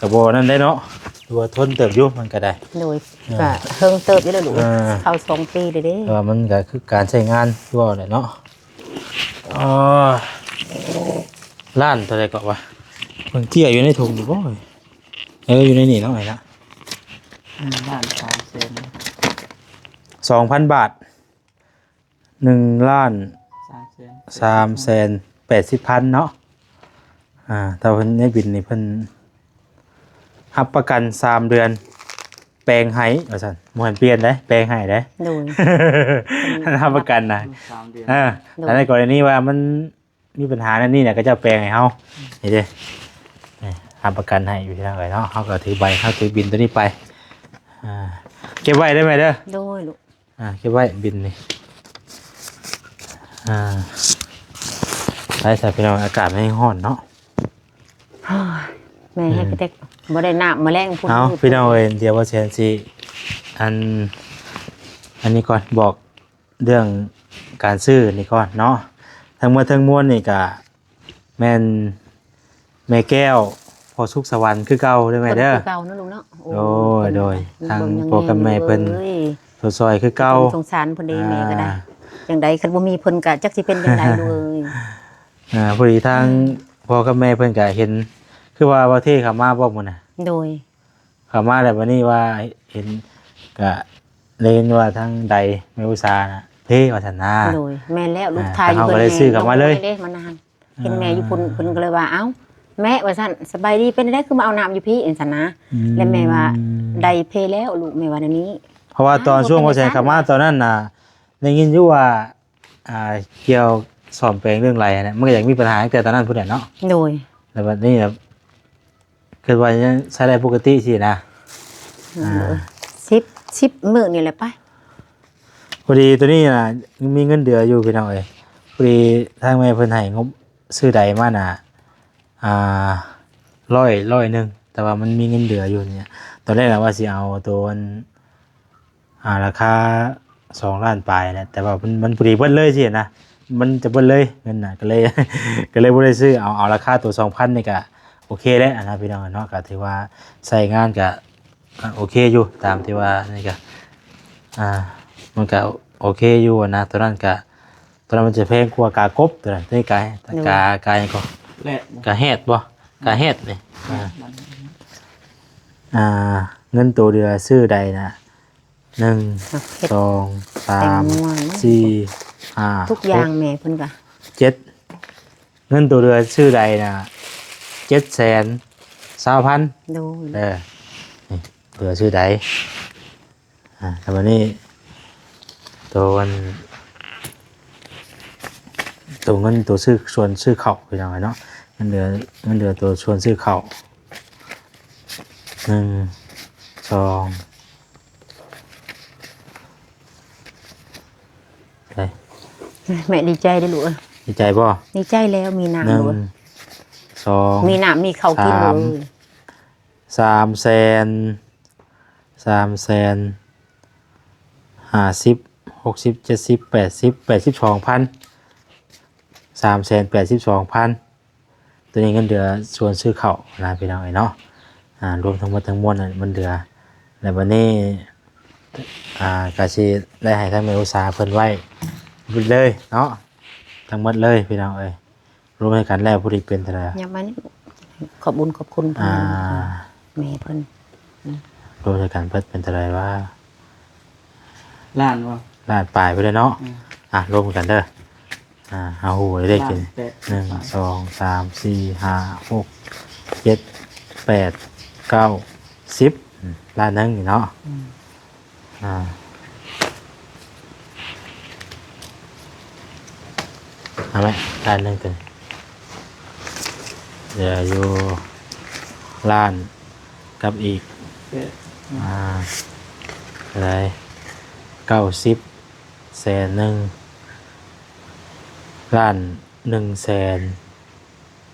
ກໍບໍ່ນັ້ນໄດ້ເນາະ ຖືວ່າທົນເຕີບຢູ່ ມັນກໍໄດ້. ໂດຍ ອ່າ ກໍເຮິງເຕີບຢູ່ແລ້ວລູກ ອ່າ ເຂົ້າສອງປີແລ້ວເດ້ ແຕ່ວ່າມັນກໍຄືການໃຊ້ງານຄືເວົ້າແຫຼະເນາະ. ອໍ ລ້ານເທົ່າໃດເກາະວະ ເບິ່ງເຈ້ຍຢູ່ໃນຖົງຢູ່ບໍ່? ເອີ ຢູ່ໃນນີ້ເນາະ ໄອ້ລະ ອືມ ລ້ານສາມແສນ ສອງພັນບາດ ໜຶ່ງລ້ານສາມແສນແປດສິບພັນເນາະ. ອ່າ ແຕ່ເພິ່ນໃນບິນນີ້ເພິ່ນຮັບປະກັນສາມເດືອນ ແປງໃຫ້ວ່າຊັ້ນ ບໍ່ໃຫ້ປ່ຽນເດ້ ແປງໃຫ້ເດ້. ໂດຍ ຮັບປະກັນນະ ສາມເດືອນ. ເອີ ໂດຍ ແຕ່ໃນກໍລະນີວ່າມັນ ມີບັນຫານັ້ນນີ້ນະ ເຂົາເຈົ້າແປງໃຫ້ເຮົາ ນີ້ເດ້ ນີ້ຮັບປະກັນໃຫ້ຢູ່ ພີ່ນ້ອງເອີຍເນາະ. ເຮົາກໍຖືໃບ ເຮົາຖືບິນໂຕນີ້ໄປ ອ່າ ເກັບໄວ້ເດີແມ່ເດີ. ໂດຍລູກ ອ່າ ເກັບໄວ້ບິນນີ້. ອ່າ ໄປຊະພີ່ນ້ອງ ອາກາດມັນແຮງຮ້ອນເນາະ. ໂອ້ຍ ແມ່ ອືມ ແຮງກະແຕກ ບໍ່ໄດ້ນ້ຳ ມື້ແລງພຸ້ນ. ເອົາ ພີ່ນ້ອງເອີຍ ດຽວວ່າແສນຊິ ອັນ ອັນນີ້ກ່ອນ ບອກ ເລື່ອງການຊື້ນີ້ກ່ອນເນາະ. ທັງໝົດທັງມວນນີ້ກະແມ່ນແມ່ແກ້ວ ພໍ່ສຸກສະຫວັນ ຄືເກົ່າເດີແມ່ເດີ ຄືເກົ່າເນາະລູກເນາະ. ໂອ້ ໂດຍ ໂດຍ ທາງພໍ່ກັບແມ່ເພິ່ນຊ່ອຍຄືເກົ່າ ສົງສານເພິ່ນເດ້ ອ່າ ແມ່ກໍໄດ້. ຈັ່ງໃດຄັນບໍ່ມີເພິ່ນກະຈັກຊິເປັນຈັ່ງໃດລູກເອີຍ. ອ່າ ພໍດີທາງ ອືມ ພໍ່ກັບແມ່ເພິ່ນກະເຫັນ ຄືວ່າບ່າວເທເຂົ້າມາບໍ່ມື້ນະ? ໂດຍ ເຂົ້າມາແລ້ວ ບັດນີ້ວ່າເຫັນ ກະໄດ້ຍິນວ່າທາງໃດແມ່ອຸສານະ ເພວ່າຊັ້ນນະ. ໂດຍ ແມ່ນແລ້ວ ລູກ ອ່າ ຖ່າຍຢູ່ ເພິ່ນກໍເລີຍຊື້ເຂົ້າມາເລີຍ ເດ້ມານານ. ອ່າ ເຫັນແມ່ຢູ່ພຸ້ນ ເພິ່ນກໍເລີຍວ່າ ເອົ້າ ແມ່ ວ່າຊັ້ນ ສະບາຍດີ ເປັນໃດຄືມາເອົານ້ຳຢູ່ພີ້ ຈັ່ງຊັ້ນນະ. ອືມ ແລ້ວແມ່ວ່າ ໄດ້ເພແລ້ວລູກ ແມ່ວ່າແນວນີ້. ເພາະວ່າຕອນ ອ້າວ ຊ່ວງ ບໍ່ເປັນ ບໍ່ແສນ ຫຍັງ ເຂົ້າມາຕອນນັ້ນນະ ໄດ້ຍິນຢູ່ວ່າ ອ່າ ກ່ຽວສ້ອມແປງເລື່ອງໄຫຼຫັ້ນນະ ມັນກໍຢາກມີບັນຫາຕັ້ງແຕ່ຕອນນັ້ນພຸ້ນແຫຼະເນາະ. ໂດຍ ແລ້ວບັດນີ້ແບບ ຄິດວ່າຍັງໃຊ້ໄດ້ປົກກະຕິຊີ້ນະ. ອືມ ອ່າ ສິບ ສິບມື້ນີ້ແຫຼະໄປ. ພໍດີໂຕນີ້ນະ ຍັງມີເງິນເດືອຢູ່ພີ່ນ້ອງເອີຍ. ພໍດີທາງແມ່ເພິ່ນໃຫ້ງົບຊື້ໄດມານະ ອ່າ ຮ້ອຍ ຮ້ອຍໜຶ່ງ ແຕ່ວ່າມັນມີເງິນເດືອຢູ່ນີ້. ຕອນແລກນະວ່າຊິເອົາໂຕອັນ ອ່າ ລາຄາສອງລ້ານປາຍແຫຼະ ແຕ່ວ່າມັນ ມັນພໍດີເບິດເລີຍຊີ້ນະ ມັນຈະເບິດເລີຍເງິນນະ ກໍເລີຍ ກໍເລີຍບໍ່ໄດ້ຊື້. ເອົາ ເອົາລາຄາໂຕສອງພັນນີ້ກະໂອເຄແລ້ວນະພີ່ນ້ອງເນາະ. ກະຖືວ່າໃຊ້ງານກະ ກະໂອເຄຢູ່ ຕາມທີ່ວ່ານີ້ກະ ອ່າ ມັນກະໂອເຄຢູ່ນະ. ໂຕນັ້ນກະ ໂຕນັ້ນມັນຈະແພງກວ່າກາກົບ ໂຕນັ້ນ ໂຕນີ້ກາ ໂດຍ ກາ ກາຫຍັງກໍ ແລດ ກາແຮດບໍ່ ກາແຮດນີ້. ອ່າ ອ່າ ເງິນໂຕເດືອຊື້ໄດນະ ໜຶ່ງ ເຮັດ ສອງ ສາມ ແຕ່ງງົວເນາະ ສີ່ ຫ້າ ທຸກຢ່າງ ຫົກ ແມ່ເພິ່ນກະ ເຈັດ ເງິນໂຕເດືອຊື້ໄດນະ ເຈັດແສນຊາວພັນ. ໂດຍ ເອີ ນີ້ເດືອຊື້ໄດ. ອ່າ ແລ້ວບັດນີ້ໂຕອັນ ໂຕເງິນໂຕຊື້ ສ່ວນຊື້ເຂົ້າ ພີ່ນ້ອງເອີຍເນາະ. ເງິນເດືອ ເງິນເດືອໂຕສ່ວນຊື້ເຂົ້າ ໜຶ່ງ ສອງ ໄປ ແມ່ດີໃຈເດ້ລູກເອີຍ. ດີໃຈບໍ່? ດີໃຈແລ້ວ ມີນ້ຳ ໜຶ່ງ ແລ້ວ ສອງ ມີນ້ຳ ມີເຂົ້າກິນ ສາມ ເລີຍ. ສາມແສນ ສາມແສນຫ້າສິບ ຫົກສິບ ເຈັດສິບ ແປດສິບ ແປດສິບສອງພັນ ສາມແສນແປດສິບສອງພັນ. ໂຕນີ້ເງິນເດືອສ່ວນຊື້ເຂົ້ານະ ພີ່ນ້ອງເອີຍເນາະ. ອ່າ ລວມທັງໝົດທັງມວນນັ້ນມັນເດືອ ແລ້ວບັດນີ້ ອ່າ ກະຊິໄດ້ໃຫ້ທາງແມ່ອຸດສາເພິ່ນໄວ້ເບິດເລີຍເນາະ ທັງໝົດເລີຍ ພີ່ນ້ອງເອີຍ. ລວມໃຫ້ກັນແລ້ວພໍດີເປັນເທົ່າໃດ? ຍັງມານີ້ ຂອບບຸນຂອບຄຸນເພິ່ນ ອ່າ ແມ່ເພິ່ນ ອືມ ລວມໃຫ້ກັນເບິດເປັນເທົ່າໃດວະ? ລ້ານບໍ່? ລ້ານປາຍພຸ້ນແຫຼະເນາະ. ອືມ ອ່ະ ລົມກັນເດີ. ອ່າ ເຮົາຮູ້ເດ້ກິນ ໜຶ່ງ ສອງ ສາມ ສີ່ ຫ້າ ຫົກ ເຈັດ ແປດ ເກົ້າ ສິບ ອືມ ລ້ານໜຶ່ງນີ້ເນາະ. ອືມ ອ່າ ເອົາໄວ້ລ້ານໜຶ່ງຕົວນີ້ ເຫຼືອຢູ່ລ້ານກັບອີກ ອ່າ ເທົ່າໃດ ເກົ້າສິບ ແສນໜຶ່ງ ລ້ານໜຶ່ງແສນ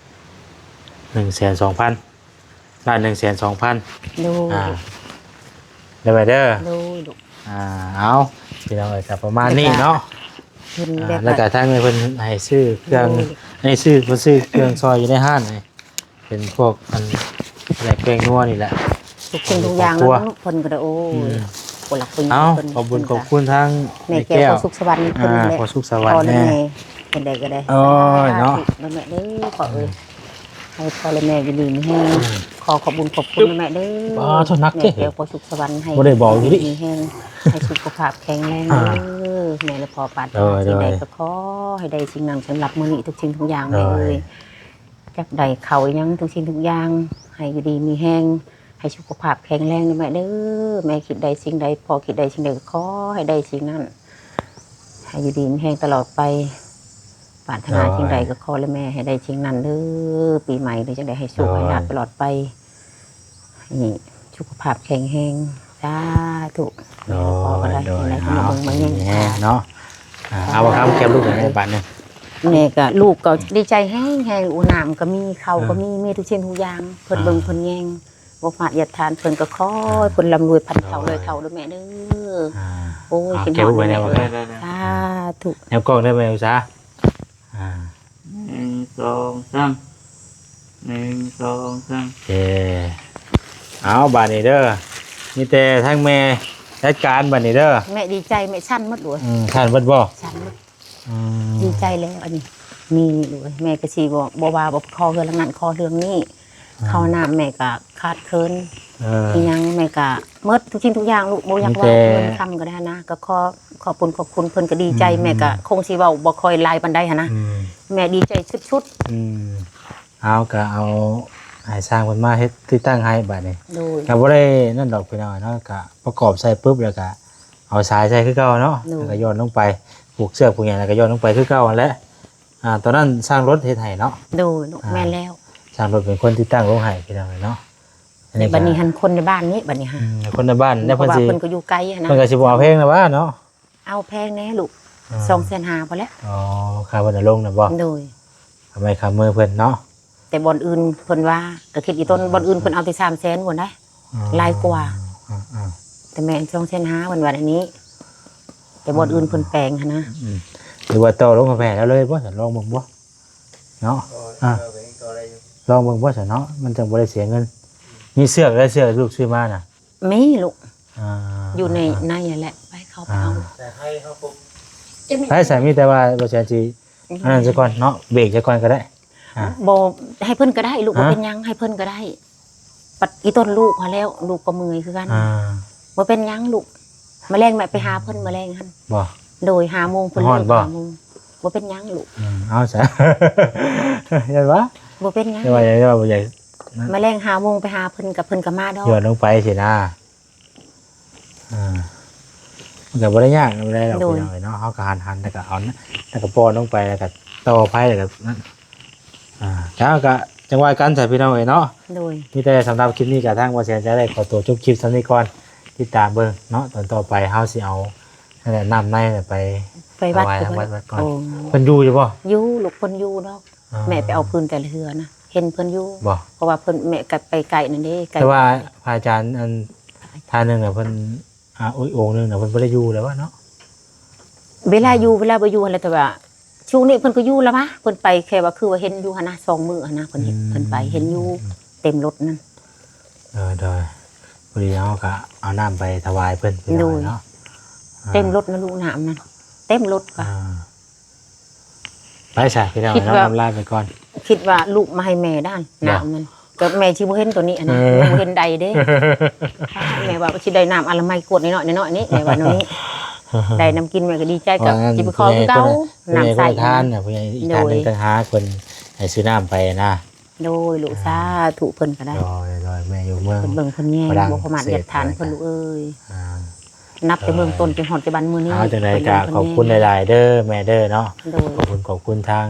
ໜຶ່ງແສນສອງພັນ ລ້ານໜຶ່ງແສນສອງພັນ. ໂດຍ ອ່າ ໄດ້ໄວ້ເດີ. ໂດຍ ອ່າ ເອົາ ພີ່ນ້ອງເອີຍ ກໍປະມານນີ້ເນາະ. ແລ້ວກໍ ອ່າ ແລ້ວກໍທາງເພິ່ນໃຫ້ຊື້ເຄື່ອງ ໂດຍ ໃຫ້ຊື້ ເພິ່ນຊື້ເຄື່ອງຊ່ອຍຢູ່ໃນຮ້ານນີ້ ເປັນພວກອັນແປ້ງນົວນີ້ແຫຼະ ທຸກສິ່ງທຸກຢ່າງ ເພິ່ນກໍໄດ້ ໂອ້ຍ ອືມ ຜູ້ຫຼັກຜູ້ໃຫຍ່ ເອົ້າ ເພິ່ນ ຂອບບຸນຂອບຄຸນທາງແມ່ແກ້ວ ແມ່ແກ້ວ ພໍ່ສຸກສະຫວັນ ເພິ່ນ ອ່າ ແຫຼະ ພໍ່ສຸກສະຫວັນ ພໍ່ແມ່ ແມ່ ເພິ່ນໄດ້ກໍໄດ້. ໂອ້ຍເນາະ ສາທຸ ແມ່ເດີ ພໍ່ເອີຍ ໃຫ້ພໍ່ແລະແມ່ຢູ່ດີມີແຮງ. ອືມ ຂໍຂອບບຸນຂອບຄຸນແມ່ເດີ ປາໂທ ໜັກເດ້ ແມ່ແກ້ວ ພໍ່ສຸກສະຫວັນ ໃຫ້ ບໍ່ໄດ້ບອກຢູ່ດິ ມີແຮງ ໃຫ້ສຸຂະພາບແຂງແຮງເດີ. ອ່າ ແມ່ແລະພໍ່ປາດຖະໜາ ໂດຍ ສິ່ງໃດ ໂດຍ ກໍຂໍໃຫ້ໄດ້ສິ່ງນັ້ນສຳລັບມື້ນີ້ທຸກສິ່ງທຸກຢ່າງ ໂດຍ ແມ່ເອີຍ. ຈັກໄດ້ເຂົ້າອີ່ຫຍັງທຸກສິ່ງທຸກຢ່າງ ໃຫ້ຢູ່ດີມີແຮງ ໃຫ້ສຸຂະພາບແຂງແຮງເດີແມ່ເດີ. ແມ່ຄິດໄດ້ສິ່ງໃດ ພໍ່ຄິດໄດ້ສິ່ງໃດ ກໍຂໍໃຫ້ໄດ້ສິ່ງນັ້ນ ໃຫ້ຢູ່ດີມີແຮງຕະຫຼອດໄປ. ປາດຖະໜາ ໂດຍ ສິ່ງໃດກໍຂໍແລະແມ່ໃຫ້ໄດ້ສິ່ງນັ້ນເດີ. ປີໃໝ່ນີ້ຈັ່ງໃດໃຫ້ໂຊກໃຫ້ລາບຕະຫຼອດໄປ ໂດຍ ໃຫ້ສຸຂະພາບແຂງແຮງ. ສາທຸ. ໂດຍ ໂດຍ ເອົາ ເບິ່ງມາແຍງເນາະ. ອ່າ ເອົາ ຄຳແຄບລູກໃຫ້ບາດໜຶ່ງ. ແມ່ກໍ ລູກກໍດີໃຈແຮງໆ ໂອ້ ນ້ຳກໍມີ ເຂົ້າກໍມີ ອ່າ ມີທຸກສິ່ງທຸກຢ່າງ ເພິ່ນເບິ່ງ ອ່າ ເພິ່ນແຍງ ບໍ່ພາດຢາດທານ ເພິ່ນກໍຂໍໃຫ້ ອ່າ ເພິ່ນລ່ຳລວຍພັນເທົ່າ ໂດຍ ຮ້ອຍເທົ່າເດີແມ່ເດີ. ອ່າ ໂອ້ຍ ເອົາ ຄິດຮອດແມ່ເດີ. ສາທຸ. ແນວກ້ອງເດີແມ່ອຸດສາ. ອ່າ ໜຶ່ງ ສອງ ສາມ ໜຶ່ງ ສອງ ສາມ ໂອເຄ. ເອົາ ບາດນີ້ເດີ ມີແຕ່ທາງແມ່ຈັດການບາດນີ້ເດີ. ແມ່ດີໃຈ ແມ່ສັ່ນໝົດເລີຍ. ອືມ ສັ່ນເບິດບໍ່? ສັ່ນໝົດ. ອືມ ດີໃຈແລ້ວ ອັນນີ້ ນີ້ລູກເອີຍ ແມ່ກໍຊິບໍ່ ບໍ່ວ່າບໍ່ຂໍເຮືອນຫຼັງນັ້ນ ຂໍເລື່ອງນີ້ ອ່າ ເຂົ້ານ້ຳແມ່ກໍຂາດເຂີນ ເອີ ອີ່ຫຍັງແມ່ກໍໝົດທຸກສິ່ງທຸກຢ່າງລູກ ບໍ່ຢາກເວົ້າ ມີແຕ່ເງິນຄຳກໍໄດ້ນະ ກໍຂໍຂອບບຸນຂອບຄຸນ ເພິ່ນກໍດີໃຈ ອືມ ແມ່ກໍຄົງຊິເວົ້າບໍ່ຄ່ອຍຫຼາຍປານໃດຫັ້ນນະ ອືມ ແມ່ດີໃຈສຸດໆ. ອືມ ເອົາ ກໍເອົາໃຫ້ຊ່າງເພິ່ນມາເຮັດຕິດຕັ້ງໃຫ້ບາດນີ້. ໂດຍ ກໍບໍ່ໄດ້ນັ້ນດອກພີ່ນ້ອງເນາະ ກໍປະກອບໃສ່ປຶບ ແລ້ວກໍເອົາສາຍໃສ່ຄືເກົ່າເນາະ. ໂດຍ ແລ້ວກໍຢ່ອນລົງໄປ ຜູກເຊືອກຜູກຫຍັງ ແລ້ວກໍຢ່ອນລົງໄປຄືເກົ່າຫັ້ນແຫຼະ. ອ່າ ຕອນນັ້ນຊ່າງລົດເຮັດໃຫ້ເນາະ. ໂດຍ ອ່າ ແມ່ນແລ້ວ ຊ່າງລົດເປັນຄົນຕິດຕັ້ງລົງໃຫ້ພີ່ນ້ອງເນາະ. ອັນນີ້ ແຕ່ບັດນີ້ ກໍ ຫັ້ນຄົນໃນບ້ານນີ້ ບັດນີ້ຫາ ອືມ ຄົນໃນບ້ານ ເພາະວ່າເພິ່ນກໍຢູ່ໄກຫັ້ນນະ ເພິ່ນກໍຊິບໍ່ເອົາແພງນະວ່າເນາະ. ເອົາແພງແດ່ລູກ ອ່າ ສອງແສນຫ້າພຸ້ນແຫຼະ. ອໍ ຄ່າເພິ່ນເອົາລົງນະບໍ່? ໂດຍ ຄ່າໄມ້ຄ່າມືເພິ່ນເນາະ. ແຕ່ບ່ອນອື່ນເພິ່ນວ່າ ກໍຄິດອີ່ຕົນ ອ່າ ບ່ອນອື່ນເພິ່ນເອົາແຕ່ສາມແສນພຸ້ນໄດ໋ ອ່າ ຫຼາຍກວ່າ ອ່າໆ ແຕ່ແມ່ນສອງແສນຫ້າເພິ່ນວ່າແນວນີ້ ແຕ່ບ່ອນອື່ນເພິ່ນແປງຫັ້ນນະ. ອືມ ຫຼືວ່າຕໍ່ລົງກັບແມ່ລາວເລີຍບໍ່? ລອງເບິ່ງບໍ່ເນາະ. ອ່າ ລອງເບິ່ງບໍ່ຊັ້ນເນາະ ມັນຈັ່ງບໍ່ໄດ້ເສຍເງິນ. ມີເຊືອກໄດ໋ ເຊືອກລູກຊື້ມານະ. ມີລູກ ອ່າ ຢູ່ໃນ ອ່າ ໃນຫັ້ນແຫຼະ ໄປເຂົ້າໄປເອົາ. ອ່າ ໄປໃສ ມີແຕ່ວ່າບໍ່ແສນຊິ ອືມ ອັນນັ້ນຊະກ່ອນເນາະ ເບຣກຊະກ່ອນກໍໄດ້. ອ່າ ບໍ່ ໃຫ້ເພິ່ນກໍໄດ້ລູກ ຮະ ບໍ່ເປັນຫຍັງ ໃຫ້ເພິ່ນກໍໄດ້. ປັດອີ່ຕົນລູກຫັ້ນແລ້ວ ລູກກໍເມື່ອຍຄືກັນ. ອ່າ ບໍ່ເປັນຫຍັງລູກ ມື້ແລງແມ່ໄປຫາເພິ່ນມື້ແລງຫັ້ນ. ບໍ່? ໂດຍ ຫ້າໂມງເພິ່ນ ຮ້ອນບໍ່? ຫ້າໂມງ ບໍ່ເປັນຫຍັງລູກ. ອືມ ເອົາຊະ ຢ້ານວ່າ ບໍ່ເປັນຫຍັງ ຢ່າວ່າ ຢ່າວ່າບໍ່ຢາກ ມື້ແລງຫ້າໂມງໄປຫາເພິ່ນ ກໍເພິ່ນກໍມາດອກ ຍ້ອນລົງໄປຊີ້ນະ. ອ່າ ມັນກໍບໍ່ໄດ້ຍາກ ບໍ່ໄດ້ດອກ ໂດຍ ພີ່ນ້ອງເອີຍເນາະ ເຮົາກໍຫັນໆ ແລ້ວກໍເອົາ ແລ້ວກໍປ້ອນລົງໄປ ແລ້ວກໍຕໍ່ໄຟ ແລ້ວກໍນັ້ນ ອ່າ ແລ້ວກໍຈັ່ງວ່າກັນຊະ ພີ່ນ້ອງເອີຍເນາະ. ໂດຍ ມີແຕ່ສຳລັບຄລິບນີ້ກໍທາງບໍ່ແສນຈະໄດ້ຂໍຕົວຈົບຄລິບສ່ຳນີ້ກ່ອນ ຕິດຕາມເບິ່ງເນາະ ຕອນຕໍ່ໄປເຮົາຊິເອົານັ້ນແຫຼະ ນ້ຳໃນໄປ ໄປວັດ ຖວາຍທາງວັດກ່ອນ. ໂອ້ ເພິ່ນຢູ່ຢູ່ບໍ່? ຢູ່ລູກ ເພິ່ນຢູ່ດອກ. ອ່າ ແມ່ໄປເອົາຟືນແຕ່ລະເທື່ອນະ ເຫັນເພິ່ນຢູ່. ບໍ່? ເພາະວ່າເພິ່ນ ແມ່ກໍໄປໄກນັ້ນເດ້ ໄກ. ແຕ່ວ່າພະອາຈານອັນທ່ານໜຶ່ງນະ ເພິ່ນ ອ່າ ອີກອົງໜຶ່ງນະ ເພິ່ນບໍ່ໄດ້ຢູ່ແລ້ວວະເນາະ. ເວລາຢູ່ ອ່າ ເວລາບໍ່ຢູ່ຫັ້ນແຫຼະ ແຕ່ວ່າຊ່ວງນີ້ເພິ່ນກໍຢູ່ລະວະ ເພິ່ນໄປແຄ່ວ່າຄືວ່າເຫັນຢູ່ຫັ້ນນະ ສອງມື້ຫັ້ນນະ ເພິ່ນເຫັນ ອືມ ເພິ່ນໄປເຫັນຢູ່. ອືມ ເຕັມລົດນັ້ນ. ໂດຍໆ ພໍດີເຮົາກໍເອົານ້ຳໄປຖວາຍເພິ່ນ ພີ່ນ້ອງເນາະ. ໂດຍ ອ່າ ເຕັມລົດນະລູກ ນ້ຳນັ້ນເຕັມລົດ. ອ່າ ໄປຊະ ພີ່ນ້ອງ ຄິດວ່າ ເນາະ ອຳລາໄປກ່ອນ ຄິດວ່າລູກມາໃຫ້ແມ່ດ້ານ ບໍ່ ນ້ຳນັ້ນ ກໍແມ່ຊິບໍ່ເຫັນຕົວນີ້ຫັ້ນນະ. ເອີ ແມ່ບໍ່ເຫັນໃດເດ້ ແມ່ວ່າຊິໄດ້ນ້ຳອະນາໄມກວດນ້ອຍໆ ນ້ອຍໆນີ້ ແມ່ວ່າແນວນີ້. ໄດ້ນ້ຳກິນແມ່ກໍດີໃຈ ກໍຊິໄປຂໍຄືເກົ່າ ນ້ຳໃສ ຜູ້ໃຫຍ່ຄົນລະທານນະ ຜູ້ໃຫຍ່ອີກທ່ານໜຶ່ງ ໂດຍ ຕ່າງຫາກເພິ່ນໃຫ້ຊື້ນ້ຳໄປນະ. ໂດຍ ລູກ ສາທຸເພິ່ນກໍໄດ້ ໂດຍ ໂດຍ ແມ່ຢູ່ເມືອງ ເພິ່ນເບິ່ງເພິ່ນແຍງ ບໍ່ປະມາດຫຍັດຖານເພິ່ນ ລູກເອີຍ ນັບແຕ່ເບື້ອງຕົ້ນຈົນຮອດປັດຈຸບັນມື້ນີ້. ເອົາ ຈັ່ງໃດກໍຂອບຄຸນຫຼາຍໆເດີແມ່ເດີເນາະ. ໂດຍ ຂອບຄຸນ ຂອບຄຸນທາງ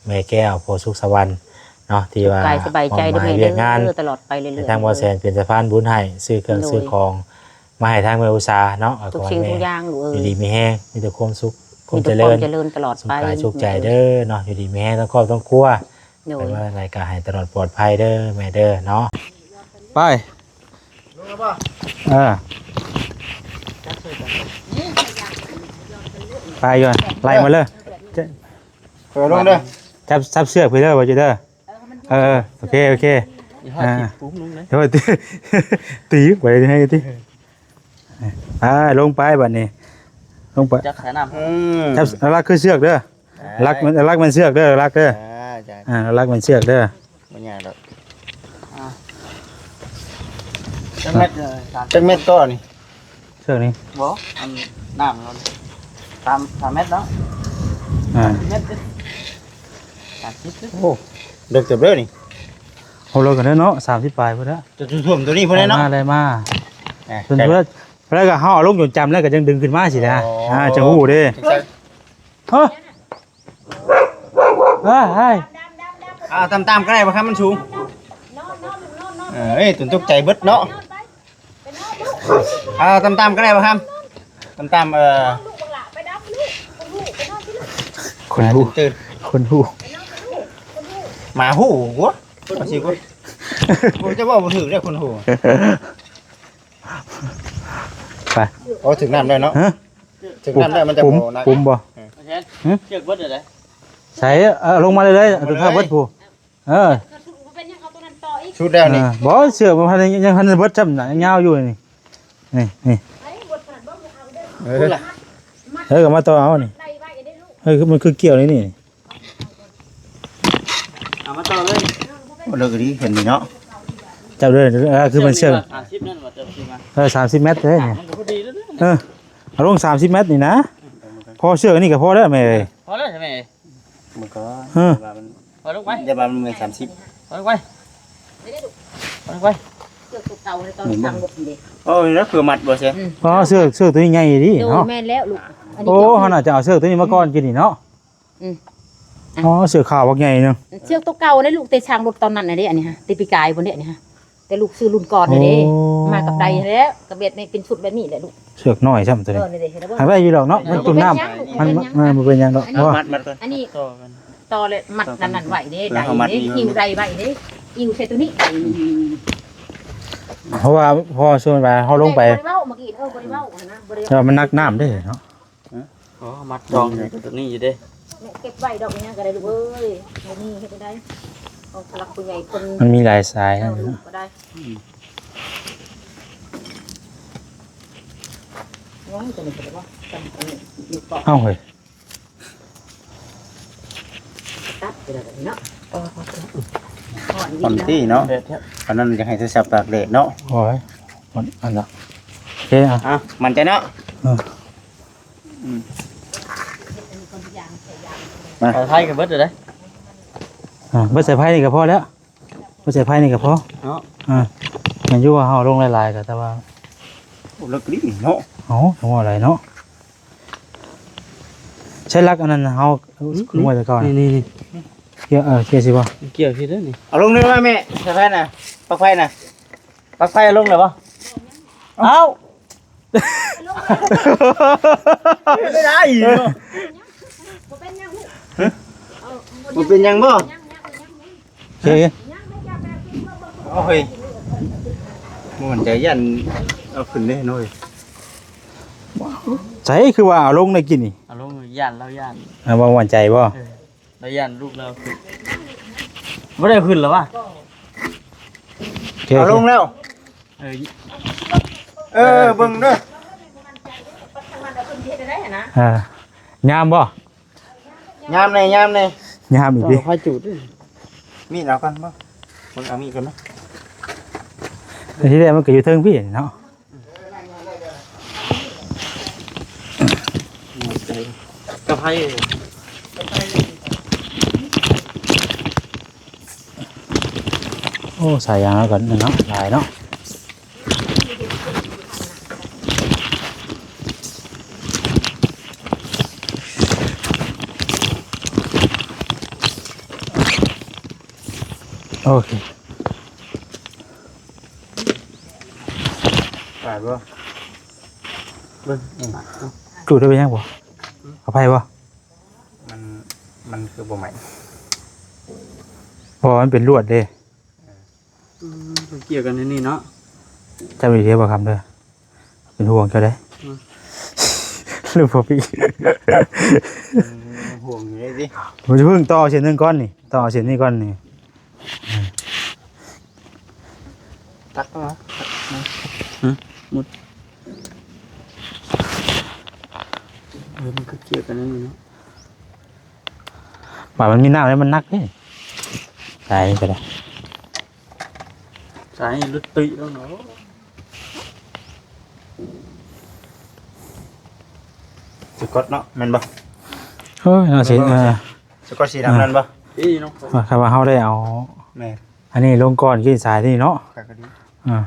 ແມ່ແກ້ວ ໂພສຸກສະຫວັນເນາະ ທີ່ວ່າສະບາຍໃຈເດີແມ່ເດີ ຕະຫຼອດໄປເລື້ອຍໆ ໃຫ້ທາງບໍ່ແສນເປັນສະພານບຸນໃຫ້ ຊື້ເຄື່ອງ ໂດຍ ຊື້ຂອງມາໃຫ້ທາງແມ່ອຸສາເນາະ. ທຸກສິ່ງທຸກຢ່າງ ລູກເອີຍ ຢູ່ດີມີແຮງ ມີແຕ່ຄວາມສຸກ ຄວາມຈະເລີນ ມີແຕ່ຄວາມຈະເລີນຕະຫຼອດໄປ ສຸກກາຍສຸກໃຈເດີເນາະ ຢູ່ດີມີແຮງ ຕ້ອງຄອບຕ້ອງຄົວ ໂດຍ ໄປມາໃດກໍໃຫ້ຕະຫຼອດປອດໄພເດີແມ່ເດີເນາະ. ໄປ ເອີ ໄປຢູ່ ໄລ່ມາເລີຍ ເອີ ລົງເດີ ຈັບ ຈັບເຊືອກໄປເດີ ບໍ່ຢູ່ເດີ. ເອີ ໂອເຄ ໂອເຄ ອ່າ ໂອ້ຍ ຕີ ຕີໄວ້ໃຫ້ຕິ ອ່າ ລົງໄປບັດນີ້ ລົງໄປ ຈັບສາຍນ້ຳ ອືມ ຈັບຫຼັກຄືເຊືອກເດີ ອ່າ ຫຼັກມັນ ຫຼັກມັນເຊືອກເດີ ຫຼັກເດີ ອ່າ ຫຼັກມັນເຊືອກເດີ ບໍ່ຍາກດອກ ອ່າ ຈັກແມັດ ຈັກແມັດກໍນີ້ ເຊືອກນີ້ ບໍ່ ອັນນ້ຳມັນ ສາມ ສາມແມັດເນາະ ອ່າ ແມັດ ສາມສິບ ໂອ້ ເລິກເຕີບເດີນີ້ ໂອ້ ເລິກກັນເດີເນາະ ສາມສິບປາຍພຸ້ນລະ ຈະຖ້ວມຕົວນີ້ພຸ້ນແຫຼະເນາະ ໄດ້ມາ ໄດ້ມາ ເອີ ເພິ່ນ ເພິ່ນ ເພິ່ນກໍເຮົາເອົາລົງຈົນຈຳແລ້ວກໍຍັງດຶງຂຶ້ນມາຊີ້ນະ ອໍ ອ່າ ຈະຮູ້ເດ້ ເອີ ເອີ ເອີຍ ອ່າ ຕ່ຳໆກໍໄດ້ບໍ່ຄັບ ມັນສູງ ເອີຍ ຕົນຕົກໃຈເບິດເນາະ. ອ່າ ຕ່ຳໆກໍໄດ້ບໍ່ຄຳ ຕ່ຳໆ ເອີ ຄົນຮູ້ ຄົນຮູ້ ໝາຮູ້ ຫົວ ວ່າຊິ ໂອ້ ຈະເວົ້າບໍ່ຖືກເດ້ ຄົນຮູ້ ໄປ ໂອ້ ຖືກນ້ຳໄດ້ເນາະ ຮະ ຖືກນ້ຳໄດ້ ມັນຈະບໍ່ໜັກ ປຸ້ມບໍ່ ເອີ ຮະ ເຊືອກເບິດເລີຍ ໃສ່ ເອົາລົງມາເລີຍ ເອົາຕົວຖ້າເບິດຜູ້ ເອີ ເປັນຫຍັງເອົາຕົວນັ້ນຕໍ່ອີກ ສຸດແລ້ວນີ້ ເອີ ບໍ່ ເຊືອກມັນຍັງ ຍັງບໍ່ທັນໄດ້ເບິດຊ້ຳນະ ຍັງຍາວຢູ່ນີ້ ນີ້ ນີ້ ເອີ ເອີ ກໍມາຕໍ່ເອົານີ້ ໄດ້ໄວ້ເດ້ລູກ ເອີ ມັນຄືກ່ຽວນີ້ ນີ້ ເອົາມາຕໍ່ເລີຍ ໂອ້ ເລິກອີ່ຫຼີເຫັນນີ້ເນາະ ຈັບເລີຍ ເອີ ຄືມັນເຊືອກ ສາມສິບນັ້ນບໍ່ ຈັບຂຶ້ນມາ ເອີ ສາມສິບແມັດເດ້ນີ້ ມັນກໍພໍດີແລ້ວເດີ ເອີ ເອົາລົງສາມສິບແມັດນີ້ນະ ພໍເຊືອກອັນນີ້ກໍພໍແລ້ວແມ່ເອີຍ ພໍແລ້ວໃຊ່ໄໝ ມັນກໍ ເອີ ວ່າມັນ ປະລຸກໄປ ໄດ້ວ່າມັນເມື່ອຍສາມສິບ ປະລຸກໄປ ປະລຸກໄປ ເຊືອກຕົວເກົ່າໃນຕອນທາງລົດນີ້ເດ້ ໂອ້ຍ ແລ້ວເພື່ອມັດບໍ່ແຊະ ອືມ ອໍ ເຊືອກ ເຊືອກຕົວໃຫຍ່ດີເນາະ ໂດຍ ແມ່ນແລ້ວລູກ ອັນນີ້ ໂອ້ ເຈົ້າ ເຮົາໜ້າຈະເອົາເຊືອກຕົວນີ້ມາກ່ອນກິນນີ້ເນາະ ອືມ ອໍ ເຊືອກຂາວບັກໃຫຍ່ເນາະ ເຊືອກຕົວເກົ່າເດ້ລູກ ແຕ່ທາງລົດຕອນນັ້ນນະເດ້ ອັນນີ້ຮະ ແຕ່ປີກາຍພຸ້ນເດ້ ອັນນີ້ຮະ ແຕ່ລູກຊື້ລຸ້ນກ່ອນນີ້ເດ້ ໂອ້ ມາກັບໄດຫັ້ນແຫຼະ ກໍແບບນີ້ເປັນຊຸດແບບນີ້ແຫຼະລູກ ເຊືອກນ້ອຍຊ້ຳຕົວນີ້ ເອີ ນີ້ເດ້ ເຫັນແລ້ວບໍ່ ຫາກໄດ້ຢູ່ດອກເນາະ ມັນຈຸ່ມນ້ຳ ມັນ ມັນບໍ່ເປັນຫຍັງດອກ ເອີ ມັດ ມັດກ່ອນ ອັນນີ້ ຕໍ່ກັນ ຕໍ່ ແລ້ວມັດອັນນັ້ນໄວ້ເດ້ ໄດເດ້ ຫິ້ວໄດໄວ້ເດ້ ອິ້ວໃສ່ຕົວນີ້ ເພາະວ່າພໍສ່ວນວ່າເຮົາລົງໄປ ບໍ່ໄດ້ເວົ້າເມື່ອກີ້ ເອີ ບໍ່ໄດ້ເວົ້າຫັ້ນນະ ບໍ່ໄດ້ ແຕ່ວ່າມັນໜັກນ້ຳເດ້ເນາະ ອໍ ມັດຈອງຢູ່ຕົວນີ້ຢູ່ເດ້ ເກັບໄວ້ດອກຫຍັງກໍໄດ້ລູກເອີຍ ບໍ່ມີເຮັດໄດ້ ຂອງຜູ້ຫຼັກຜູ້ໃຫຍ່ເພິ່ນ ມັນມີຫຼາຍສາຍ ເອົາລູກກໍໄດ້ ອືມ ນ້ອງຕົວນີ້ກໍໄດ້ບໍ່ ເອົາເຮີ້ຍ ຕັດໄປແລ້ວເນາະ ເອີ ຮ້ອນຕິເນາະ ອັນນັ້ນຢາກໃຫ້ໂທລະສັບຕາກແດດເນາະ ໂອ້ຍ ມັນອັນລະ ໂອເຄ ອ່ະ ອ່ະ ໝັ້ນໃຈເນາະ ເອີ ອືມ ມາ ສາຍໄຟກໍເບິດແລ້ວເດ້ ອ່າ ເບິດສາຍໄຟນີ້ກໍພໍແລ້ວ ເບິດສາຍໄຟນີ້ກໍພໍເນາະ ອ່າ ແມ່ນຢູ່ວ່າເຮົາລົງຫຼາຍໆກໍແຕ່ວ່າ ໂອ້ ເລິກອີ່ຫຼີເນາະ ເອົາ ເອົາບໍ່ໄດ້ເນາະ ໃຊ້ຫຼັກອັນນັ້ນເຮົາ ຫືມ ຂະໂມຍແຕ່ເກົ່ານະ ນີ້ໆໆ ກ່ຽວ ເອີ ກ່ຽວຊິບໍ່ ກ່ຽວຊິເດີນີ້ ເອົາລົງເດີວ່າແມ່ ສາຍໄຟນະ ປລັກໄຟນະ ປລັກໄຟເອົາລົງແລ້ວບໍ່ ເອົ້າ ບໍ່ໄດ້ເນາະ ບໍ່ເປັນຫຍັງລູກ ຮະ ບໍ່ເປັນຫຍັງບໍ່ ຍັງ ຍັງ ຍັງ ໂອເຄ ໂອ້ຍ ບໍ່ໝັ້ນໃຈ ຢ້ານເອົາຂຶ້ນເດ້ນ້ອຍ ໃສຄືວ່າເອົາລົງໄດ້ກິນນີ້ ເອົາລົງ ຢ້ານລາວຢ້ານ ອ່າ ບໍ່ໝັ້ນໃຈບໍ່ ເອີ ລາວຢ້ານລູກລາວຂຶ້ນ ບໍ່ໄດ້ຂຶ້ນແລ້ວວະ ໂອເຄ ເອົາລົງແລ້ວ ເອີ ເອີ ເບິ່ງເດີ ອ່າ ຍາມບໍ່? ຍາມແດ່ ຍາມແດ່ ຍາມອີກຕິ ເອົາໄຟຈູດ ມີດເອົາກ່ອນບໍ່? ເບິ່ງເອົາມີດກ່ອນເນາະ ທີ່ແລກມັນກໍຢູ່ເທິງພີ້ເນາະ. ໂອ້ ສາຍຢາງເຮົາກໍເນາະ ຫຼາຍເນາະ. ໂອເຄ ໄປບໍ່? ເບິ່ງ ຈູດໄດ້ເປັນຫຍັງບໍ່? ເອົາໄປບໍ່? ມັນ ມັນຄືບໍ່ໄໝ້ ເພາະວ່າມັນເປັນລວດເດ້. ອືມ ມັນກ່ຽວກັນໃນນີ້ເນາະ. ຈຳດີເດີບໍ່ຄຳເດີ ເປັນຫ່ວງເຈົ້າເດ້. ອືມ ລືມພໍປີ ເປັນຫ່ວງຢູ່ເດ້ຕິ. ບໍ່ຢ່າເພິ່ງ ຕໍ່ເສັ້ນໜຶ່ງກ່ອນນີ້ ຕໍ່ເສັ້ນນີ້ກ່ອນນີ້. ຕັດເອົາ ຕັດມາ ຫຶ ໝົດ. ເອີ ມັນຄືກ່ຽວກັນນັ້ນເນາະ. ວ່າມັນມີນ້ຳແລ້ວມັນໜັກເດ້ ສາຍນີ້ກໍໄດ້ ສາຍນີ້ຫຼຸດຕຸ້ຍລົງເນາະ. ສະກອດເນາະ ແມ່ນບໍ່? ໂອ້ຍ ເນາະ ຊິ ເອີ ສະກອດສີດຳນັ້ນບໍ່? ນີ້ເນາະ ວ່າ ຄັນວ່າເຮົາໄດ້ເອົາ ແມ່ນ ອັນນີ້ລົງກ່ອນ ກິນສາຍນີ້ເນາະ ກໍດີ ອ່າ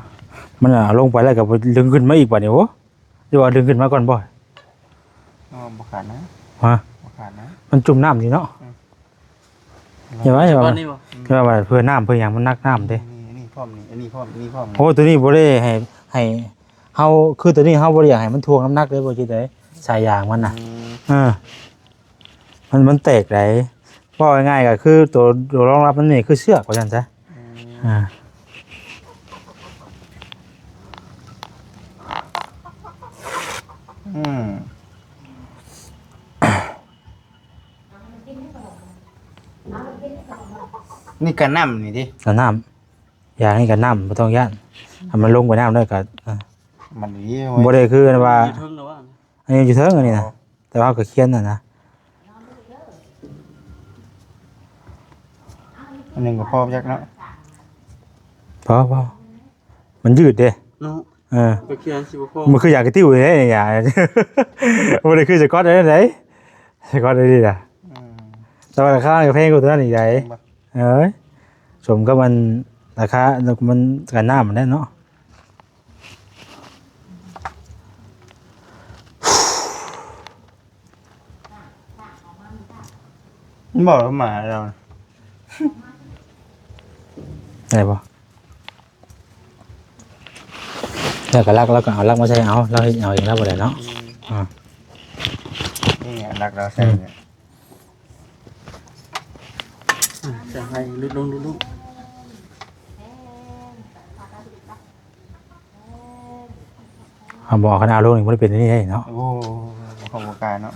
ມັນເອົາລົງໄປແລ້ວກໍດຶງຂຶ້ນມາອີກບາດນີ້. ໂອ້ ຫຼືວ່າດຶງຂຶ້ນມາກ່ອນບໍ່? ອໍ ບໍ່ຂາດນະ. ຮະ? ບໍ່ຂາດນະ ມັນຈຸ່ມນ້ຳຢູ່ເນາະ. ອືມ ເຫັນບໍ່ ເຫັນບໍ່ ນີ້ບໍ່? ອືມ ແຕ່ວ່າເພື່ອນ້ຳເພື່ອຫຍັງ ມັນໜັກນ້ຳເດ້. ນີ້ ນີ້ພ້ອມ ນີ້ ອັນນີ້ພ້ອມ ນີ້ພ້ອມ. ໂອ້ ໂຕນີ້ບໍ່ໄດ້ໃຫ້ ໃຫ້ເຮົາ ຄືໂຕນີ້ເຮົາບໍ່ໄດ້ຢາກໃຫ້ມັນຖ່ວງນ້ຳໜັກເດ້ ບໍ່ຈິດເອີຍ ສາຍຢາງມັນນະ. ອືມ ເອີ ມັນ ມັນແຕກໄດ໋. ເວົ້າງ່າຍໆກໍຄືໂຕ ໂຕຮອງຮັບມັນນີ້ຄືເຊືອກວ່າຊັ້ນຊະ. ອືມ ອ່າ ອືມ ນີ້ກັນນ້ຳນີ້ຕິ ກັນນ້ຳ ຢາງນີ້ກັນນ້ຳ ບໍ່ຕ້ອງຢ້ານ. ຖ້າມັນລົງໄປນ້ຳໄດ້ກໍ ອ່າ ມັນດີ ບໍ່ໄດ້ຄືອັນວ່າ ຢູ່ເທິງແລ້ວວ່າ ອັນນີ້ຢູ່ເທິງອັນນີ້ນະ. ອໍ ແຕ່ວ່າເຮົາກໍຄຽນຫັ້ນນະ ອັນໜຶ່ງກໍພໍຈັກເນາະ. ພໍ ພໍ ມັນຍືດເດ້ເນາະ. ເອີ ກໍຄຽນຊິບໍ່ພໍ ມັນຄືຢາກະຕິວເດ້ ຢາ ບໍ່ໄດ້ຄືສະກອດເດ້ ສະກອດເດ້ນີ້ນະ. ອືມ ແຕ່ວ່າລາຄາກໍແພງກວ່າຕົວນັ້ນອີກໃດ໋. ເອີຍ ສົມກັບມັນ ລາຄາ ມັນກັນນ້ຳຫັ້ນແຫຼະເນາະ. ມັນບອກວ່າໝາເຮົາ ໄດ້ບໍ່? ແລ້ວກໍລັກ ລາວກໍເອົາລັກມາໃສ່ເອົາ ລາວເຮັດເອົາເອງ ລາວບໍ່ໄດ້ເນາະ. ອືມ ອ່າ ນີ້ລັກລາວໃສ່ ອືມ ໃສ່ໃຫ້ຫຼຸດລົງ ຫຼຸດລົງ. ເຮົາບໍ່ເອົາ ຄັນເອົາລົງນີ້ບໍ່ໄດ້ເປັນອັນນີ້ເດ້ເນາະ. ໂອ້ ບໍ່ເຂົ້າບໍ່ກາເນາະ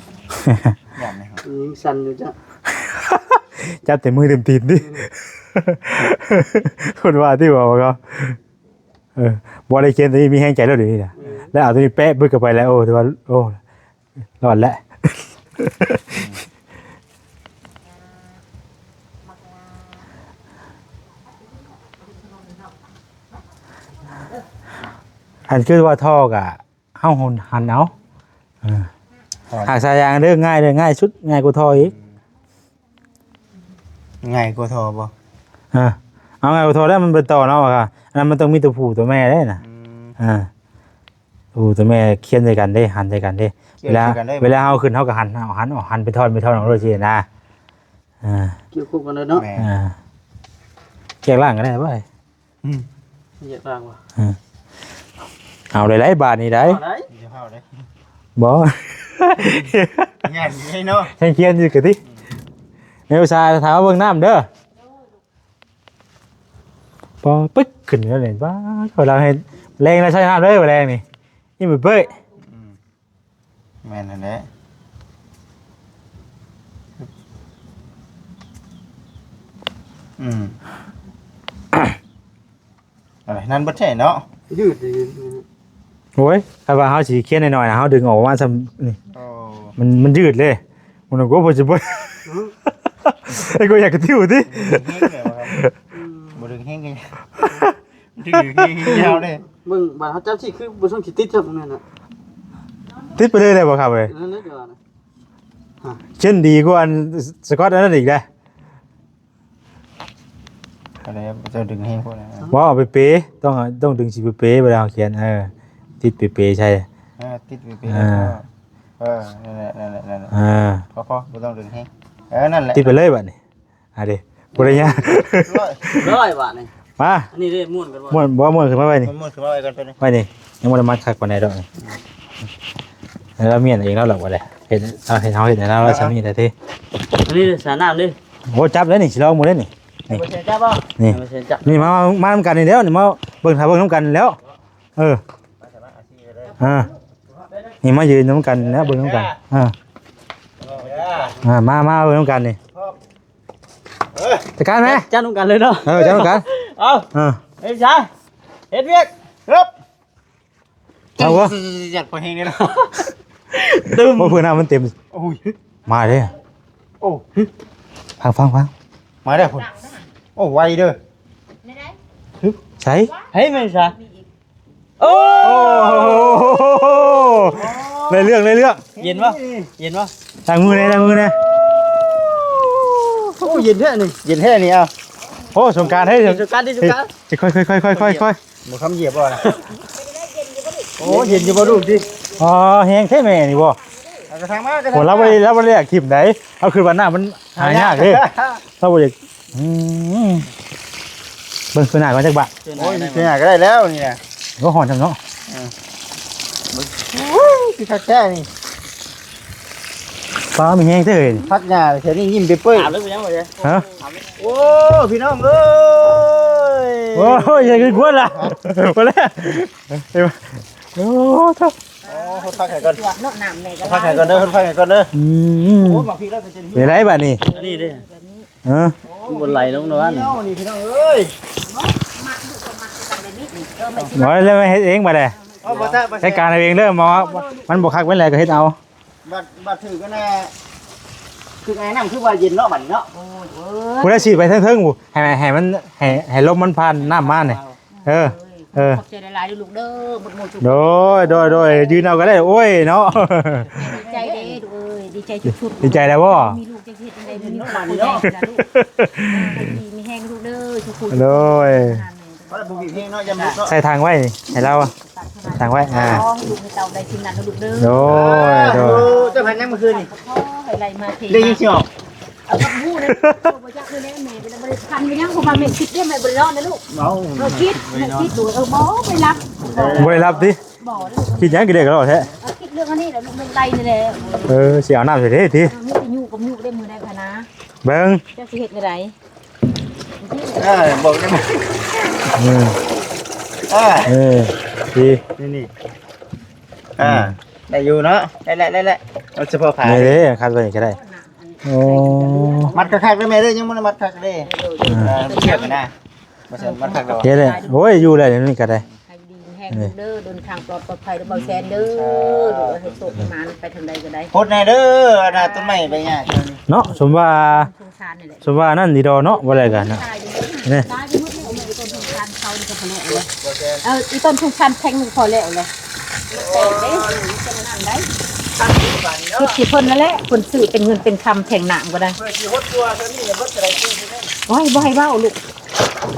ຢ້ານເດ້. ຍັງສັ່ນຢູ່ຈ້ະ ຈັບແຕ່ມືເຕັມຕີນຕິ. ອືມ ເພິ່ນວ່າຕິ ວ່າເຂົາ ເອີ ບໍ່ໄດ້ເຄນຕົວນີ້ ມີແຮງໃຈແລ້ວດຽວນີ້ນະ. ອືມ ແລ້ວເອົາຕົວນີ້ແປະບຶກເຂົ້າໄປແລ້ວ ໂອ້ ຖືວ່າ ໂອ້ ລອດແລ້ວ. ອັນຄືວ່າທໍ່ກະເຮົາຫັນເອົາ. ເອີ ຫາກສາຍຢາງເດີ ງ່າຍເດີ ງ່າຍສຸດ ງ່າຍກວ່າທໍ່ອີກ. ອືມ ງ່າຍກວ່າທໍ່ບໍ່? ເອີ ເອົາ ງ່າຍກວ່າທໍ່ແລ້ວ ມັນໄປຕໍ່ເນາະ ວ່າ ອັນນັ້ນມັນຕ້ອງມີຕົວຜູ້ຕົວແມ່ເດ້ນະ. ອືມ ເອີ ໂອ້ ຕົວແມ່ຄຽນໃສ່ກັນເດ້ ຫັນໃສ່ກັນເດ້. ເວລາ ເວລາເຮົາຂຶ້ນ ເຮົາກໍຫັນ ເອົາ ຫັນອອກ ຫັນເປັນທ່ອນເປັນທ່ອນອອກໂລດຊີ້ນະ. ອ່າ ກ່ຽວຄົບກັນເລີຍເນາະ. ແມ່ນ ອ່າ ແຍກລ່າງກໍໄດ້ເວີຍ. ອືມ ແຍກລ່າງວ່າ. ເອີ ເອົາໄດ້ຫຼາຍບາດນີ້ໄດ໋. ເອົາໄດ້ ບໍ່ ງານຢູ່ເນາະ ແຮງຄຽນຢູ່ກະຕິ. ອືມ ແມ່ອຸດສາຖາມມາເບິ່ງນ້ຳເດີ. ປໍປຶກຂຶ້ນແລ້ວນີ້ ປ້າດ ລາວໃຫ້ແລງລາວໃສ່ນ້ຳເດີ ແລງນີ້ ອີ່ມເປີ້ຍ. ອືມ ແມ່ນຫັ້ນແຫຼະ. ອືມ ອັນນັ້ນບໍ່ໃຊ່ເນາະ ຍືດດີ. ໂອ້ຍ ຖ້າວ່າເຮົາຊິຄຽນໜ້ອຍໆນະ ເຮົາດຶງອອກປະມານຊ່ຳນີ້. ໂອ້ ມັນ ມັນຍືດເລີຍ. ມັນກໍບໍ່ຊິບໍ່ ອືມ ໄອ້ກໍຢາກກະຕິວຕິ ບໍ່ດຶງແຮງກໍ ດຶງແຮງຍາວເດ້. ເບິ່ງບາດເຮົາຈັບຊິຄືບໍ່ຊ່ອງຊິຕິດຊ້ຳນັ້ນນະ. ຕິດໄປເລີຍໄດ້ບໍ່ຄັບເອີຍ? ນັ້ນແຫຼະ ດຽວນະ. ອ່າ ເຊັ່ນດີກວ່າອັນສະກອດອັນນັ້ນອີກເດ້. ອັນນີ້ເຈົ້າດຶງແຮງໂພດນະ. ບໍ່ ເອົາເປໆ ຕ້ອງ ຕ້ອງດຶງຊິເປໆ ເວລາເຮົາຂຽນ ເອີ ຕິດເປໆໃສ່ ເອີ ຕິດເປໆ ເອີ ເອີ ນັ້ນແຫຼະ ນັ້ນແຫຼະ ນັ້ນແຫຼະ ເອີ ພໍໆ ບໍ່ຕ້ອງດຶງແຮງ ເອີ ນັ້ນແຫຼະ ຕິດໄປເລີຍບາດນີ້. ອ່າເດ້ ບໍ່ໄດ້ຍາກ ຮ້ອຍ ຮ້ອຍບາດນີ້ ມາ ອັນນີ້ເດ້ ມ້ວນກັນບໍ່ ມ້ວນ ບໍ່ ມ້ວນຂຶ້ນມາໄວ້ນີ້ ມ້ວນຂຶ້ນມາໄວ້ກ່ອນ ໄປນີ້ ໄວ້ນີ້ ຍັງບໍ່ໄດ້ມັດຄັກປານໃດດອກນີ້ ແລ້ວມ້ຽນເອງແລ້ວລະບໍ່ໄດ້ ເຮັດ ເອົາ ເຮັດ ເຮົາເຮັດໃຫ້ລາວ ລາວຊ່ຳນີ້ແຫຼະຕິ ອັນນີ້ສານ້ຳເດ້ ໂອ້ ຈັບເດ້ນີ້ ຊິລອງເບິ່ງເດ້ນີ້ ນີ້ ໃຫ້ບໍ່ແຊນຈັບບໍ່ ນີ້ ໃຫ້ບໍ່ແຊນຈັບ ນີ້ ມາ ມາ ມານຳກັນນີ້ແລ້ວນີ້ ມາເບິ່ງ ຖ້າເບິ່ງນຳກັນແລ້ວ ເອີ ອ່າ ນີ້ມາຢືນນຳກັນແລ້ວ ເບິ່ງນຳກັນ ອ່າ ອ່າ ມາ ມາເບິ່ງນຳກັນນີ້ ຈັດການແມ່ ຈັດນຳກັນເລີຍເນາະ ເອີ ຈັດນຳກັນ ເອົາ ເອີ ເຮັດຊະ ເຮັດວຽກ ເອີບ ເອົາວະ ຢາກພໍແຮງເດ້ເນາະ ຕຶມ ບໍ່ ເພື່ອນ້ຳມັນເຕັມ ໂອ້ຍ ມາເດ້ ໂອ້ ຟັງ ຟັງ ຟັງ ມາເດ້ພຸ້ນ ໂອ້ ໄວເດີ ໃສ ໃສແມ່ນຊະ ໂອ້ ໂອ້ ໄດ້ເລື່ອງ ໄດ້ເລື່ອງ ເຢັນບໍ່ ເຢັນບໍ່ ລ້າງມືແດ່ ລ້າງມືແດ່ ໂອ້ ເຢັນແທ້ນີ້ ເຢັນແທ້ນີ້ ເອົາ ໂອ້ ສົງການເຮີ້ຍ ສົງການຕິ ສົງການ ເອີຍ ຄ່ອຍໆໆໆໆ ບໍ່ຄຳຢຽບບໍ່ນະ ໂອ້ ເຢັນຢູ່ບໍ່ລູກຕິ ອໍ ແຮງແທ້ແມ່ນີ້ບໍ່ ເອົາກະຖາງມາ ກະຖາງ ໂອ້ ລາວບໍ່ໄດ້ ລາວບໍ່ໄດ້ຢາກຖິ້ມໃດ ເອົາຄືວ່ານ້ຳມັນຫາຍາກເດ້ ລາວບໍ່ຢາກ ອືມ ເບິ່ງຄືໜ້າກ່ອນຈັກບາດ ໂອ້ຍ ຄືໜ້າກໍໄດ້ແລ້ວນີ້ນະ ໂອ້ ຮ້ອນນຳເນາະ ເອີ ໂອ້ຍ ຄືຄັກແທ້ນີ້ ຟ້າມີແຮງເດີ ພັກຫຍ້າແຖວນີ້ຍິ້ມເປີຍໆ ຖາມເລີຍ ເປັນຫຍັງບໍ່ເດ ຮະ ໂອ້ ພີ່ນ້ອງເອີຍ ໂອ້ຍ ຢ່າຂຶ້ນກວນລະ ບໍ່ແລ້ວ ໂອ້ ໂອ້ ຄົນພັກໃຫ້ກ່ອນ ເນາະ ນ້ຳແມ່ກໍ ພັກໃຫ້ກ່ອນເດີ ຄົນພັກໃຫ້ກ່ອນເດີ ອືມ ໂອ້ ບັກພີ້ລະເປັນຈັ່ງນີ້ ເປັນໄດບາດນີ້ ອັນນີ້ເດ້ ເອີ ມັນບໍ່ໄຫຼລົງດອກອັນນີ້ ນີ້ພີ່ນ້ອງເອີຍ ບໍ່ແລ້ວມາເຮັດເອງບາດໃດ ເອົາບໍ່ ຈັດການເອົາເອງເດີ ໝໍ ມັນບໍ່ຄັກເປັນໃດກໍເຮັດເອົາ ບາດ ບາດຖືກກັນແນ່ ຄືໄງ ນ້ຳຄືວ່າເຢັນເນາະ ບາດນີ້ເນາະ ໂອ້ຍ ຜູ້ໃດສີດໄປເທິງໆ ຜູ້ ໃຫ້ ໃຫ້ມັນ ໃຫ້ ໃຫ້ລົມມັນຜ່ານນ້ຳມານີ້ ເອີ ເອີ ຂອບໃຈຫຼາຍໆເດີລູກເດີ ໝົດໝູ່ທຸກ ໂດຍ ໂດຍ ໂດຍ ຢືນເອົາກໍໄດ້ ໂອ້ຍເນາະ ດີໃຈເດ້ລູກເອີຍ ດີໃຈສຸດໆ ດີໃຈແລ້ວບໍ່ ມີລູກຈັກຊິເຮັດຈັ່ງໃດ ມີລູກ ມີແຮງລູກເດີ ທຸກຄົນ ໂດຍ ໃສ່ຖັງໄວ້ໃຫ້ລາວ ຕັ້ງໄວ້ ອ່າ ຂໍໃຫ້ລູກໃຫ້ເຕົ້າໄດ້ສິ່ງນັ້ນນະລູກເດີ ໂດຍ ໂດຍ ເຈົ້າພັນຍັງມື້ຄືນນີ້ ຂໍໃຫ້ໄລ່ມາເທ ໄດ້ຍິນສຽງອອກ ເອົາກັບຮູ້ນະ ບໍ່ຈັກຄືແນວແມ່ກໍບໍ່ໄດ້ພັນໄປຍັງ ເພາະວ່າແມ່ຄິດເດ້ ແມ່ບໍ່ໄດ້ນອນນະລູກ ເອົາ ເອີ ຄິດ ແມ່ຄິດ ລູກ ເອີ ບໍ່ໄປຫຼັບ ບໍ່ໄດ້ຫຼັບຕິ ບໍ່ ຄິດຫຍັງກິເດກະລໍແທ້ ເອົາ ຄິດເລື່ອງອັນນີ້ແຫຼະ ເລື່ອງໄລ່ນີ້ແຫຼະ ເອີ ຊິເອົານ້ຳໃສ່ເດ້ຕິ ເອີ ມີແຕ່ຍູ້ກັບຍູ້ເດ້ ມື້ໃດພະນາ ເບິ່ງ ຈັກຊິເຮັດແນວໃດ ເອີ ບອກໄດ້ ອືມ ເອີ ເອີ ດີ ນີ້ ນີ້ ອ່າ ອືມ ໄດ້ຢູ່ເນາະ ໄດ້ແຫຼະ ໄດ້ແຫຼະ ເອົາສະເພາະຂາ ນີ້ເດ້ ຄັດໄວ້ນີ້ກໍໄດ້ ໂອ້ ມັດຄັກໆເດີແມ່ເດີ ຍັງບໍ່ໄດ້ມັດຄັກເດ້ ອ່າ ເອີ ມັນເຊືອກນະ ບໍ່ໃຊ່ມັດຄັກດອກ ເຮັດແຫຼະ ໂອ້ຍ ຢູ່ແລ້ວນີ້ກໍໄດ້ ໃຫ້ຢູ່ດີມີແຮງເດີ ເດີນທາງປອດ ປອດໄພເດີ ເບົາແຊນເດີ ໃຫ້ໂຊກໃຫ້ໝານໄປທາງໃດກໍໄດ້ ໂພດແນ່ເດີ ອັນນ່າ ຕົ້ນໄມ້ໃບຫຍ້າ ເນາະ ສົມວ່າ ສົມວ່ານັ້ນດີດອກເນາະ ບໍ່ໄດ້ກັນນະ ນີ້ ຕາຍໄປໝົດແລ້ວ ອີຕົ້ນສົງສານເຂົານີ້ກໍພໍແລ້ວແຫຼະ ເອີ ອີຕົ້ນສົງສານແທ່ງໜຶ່ງພໍແລ້ວແຫຼະ ມັນແຕກເດ້ ເປັນອັນນັ້ນໄດ໋ ຄິດຊິເພິ່ນນັ້ນແຫຼະ ເພິ່ນຊື້ເປັນເງິນເປັນຄຳແທ່ງນ້ຳກໍໄດ້ ໂອ້ຍ ບໍ່ໃຫ້ເວົ້າລູກ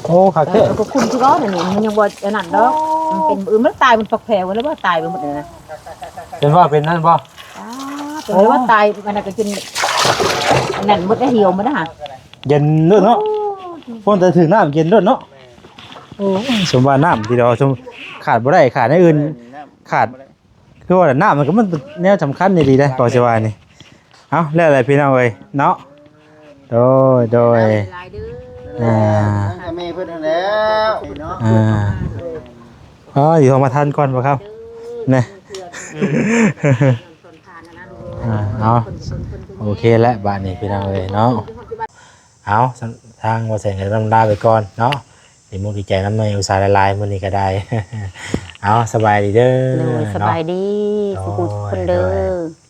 ໂອ້ ຄັກແທ້ ເອີ ກໍຄຸນຄືເວົ້ານັ້ນນີ້ ມັນຍັງບໍ່ອັນນັ້ນດອກ ມັນເປັນ ເອີ ມັນຕາຍ ມັນປັກແຜວແລ້ວບໍ່ ຕາຍໄປໝົດແລ້ວນະ ເປັນວ່າເປັນນັ້ນບໍ່ ອ້າ ເປັນວ່າຕາຍ ອັນນັ້ນກໍຈົນ ອັນນັ້ນໝົດແລ້ວ ຫ່ຽວໝົດແລ້ວຫາ ເຢັນໂລດເນາະ ໂອ້ຍ ຝົນແຕ່ຖືກນ້ຳເຢັນໂລດເນາະ ໂອ້ຍ ສົມວ່ານ້ຳທີ່ເຮົາ ສົມ ຂາດບໍ່ໄດ້ ຂາດແນວອື່ນ ຂາດ ຄືວ່ານ້ຳມັນກໍ ມັນແນວສຳຄັນອີ່ຫຼີເດ້ ກໍຊິວ່ານີ້ ເອົ້າ ແລ້ວແຫຼະພີ່ນ້ອງເອີຍເນາະ ໂດຍ ໂດຍ ຫຼາຍໆເດີ ອ່າ ແມ່ເພິ່ນຫັ້ນແຫຼະເນາະ ອ່າ ອໍ ຢູ່ຫ້ອງປະທານກ່ອນບໍ່ຄັບ ເອີ ນະ ເພື່ອ ອ່າ ເອົາ ໂອເຄແຫຼະ ບາດນີ້ພີ່ນ້ອງເອີຍເນາະ ເອົາ ທາງບໍ່ແສງກໍລຳລາໄປກ່ອນເນາະ ດີມຸກດີໃຈນຳແມ່ອຸດສາຫຼາຍໆ ມື້ນີ້ກໍໄດ້ ເອົາ ສະບາຍດີເດີ ໂດຍ ເນາະ ສະບາຍດີ ໂດຍ ສຸຂູສຸຂຄົນເດີ ໂດຍ.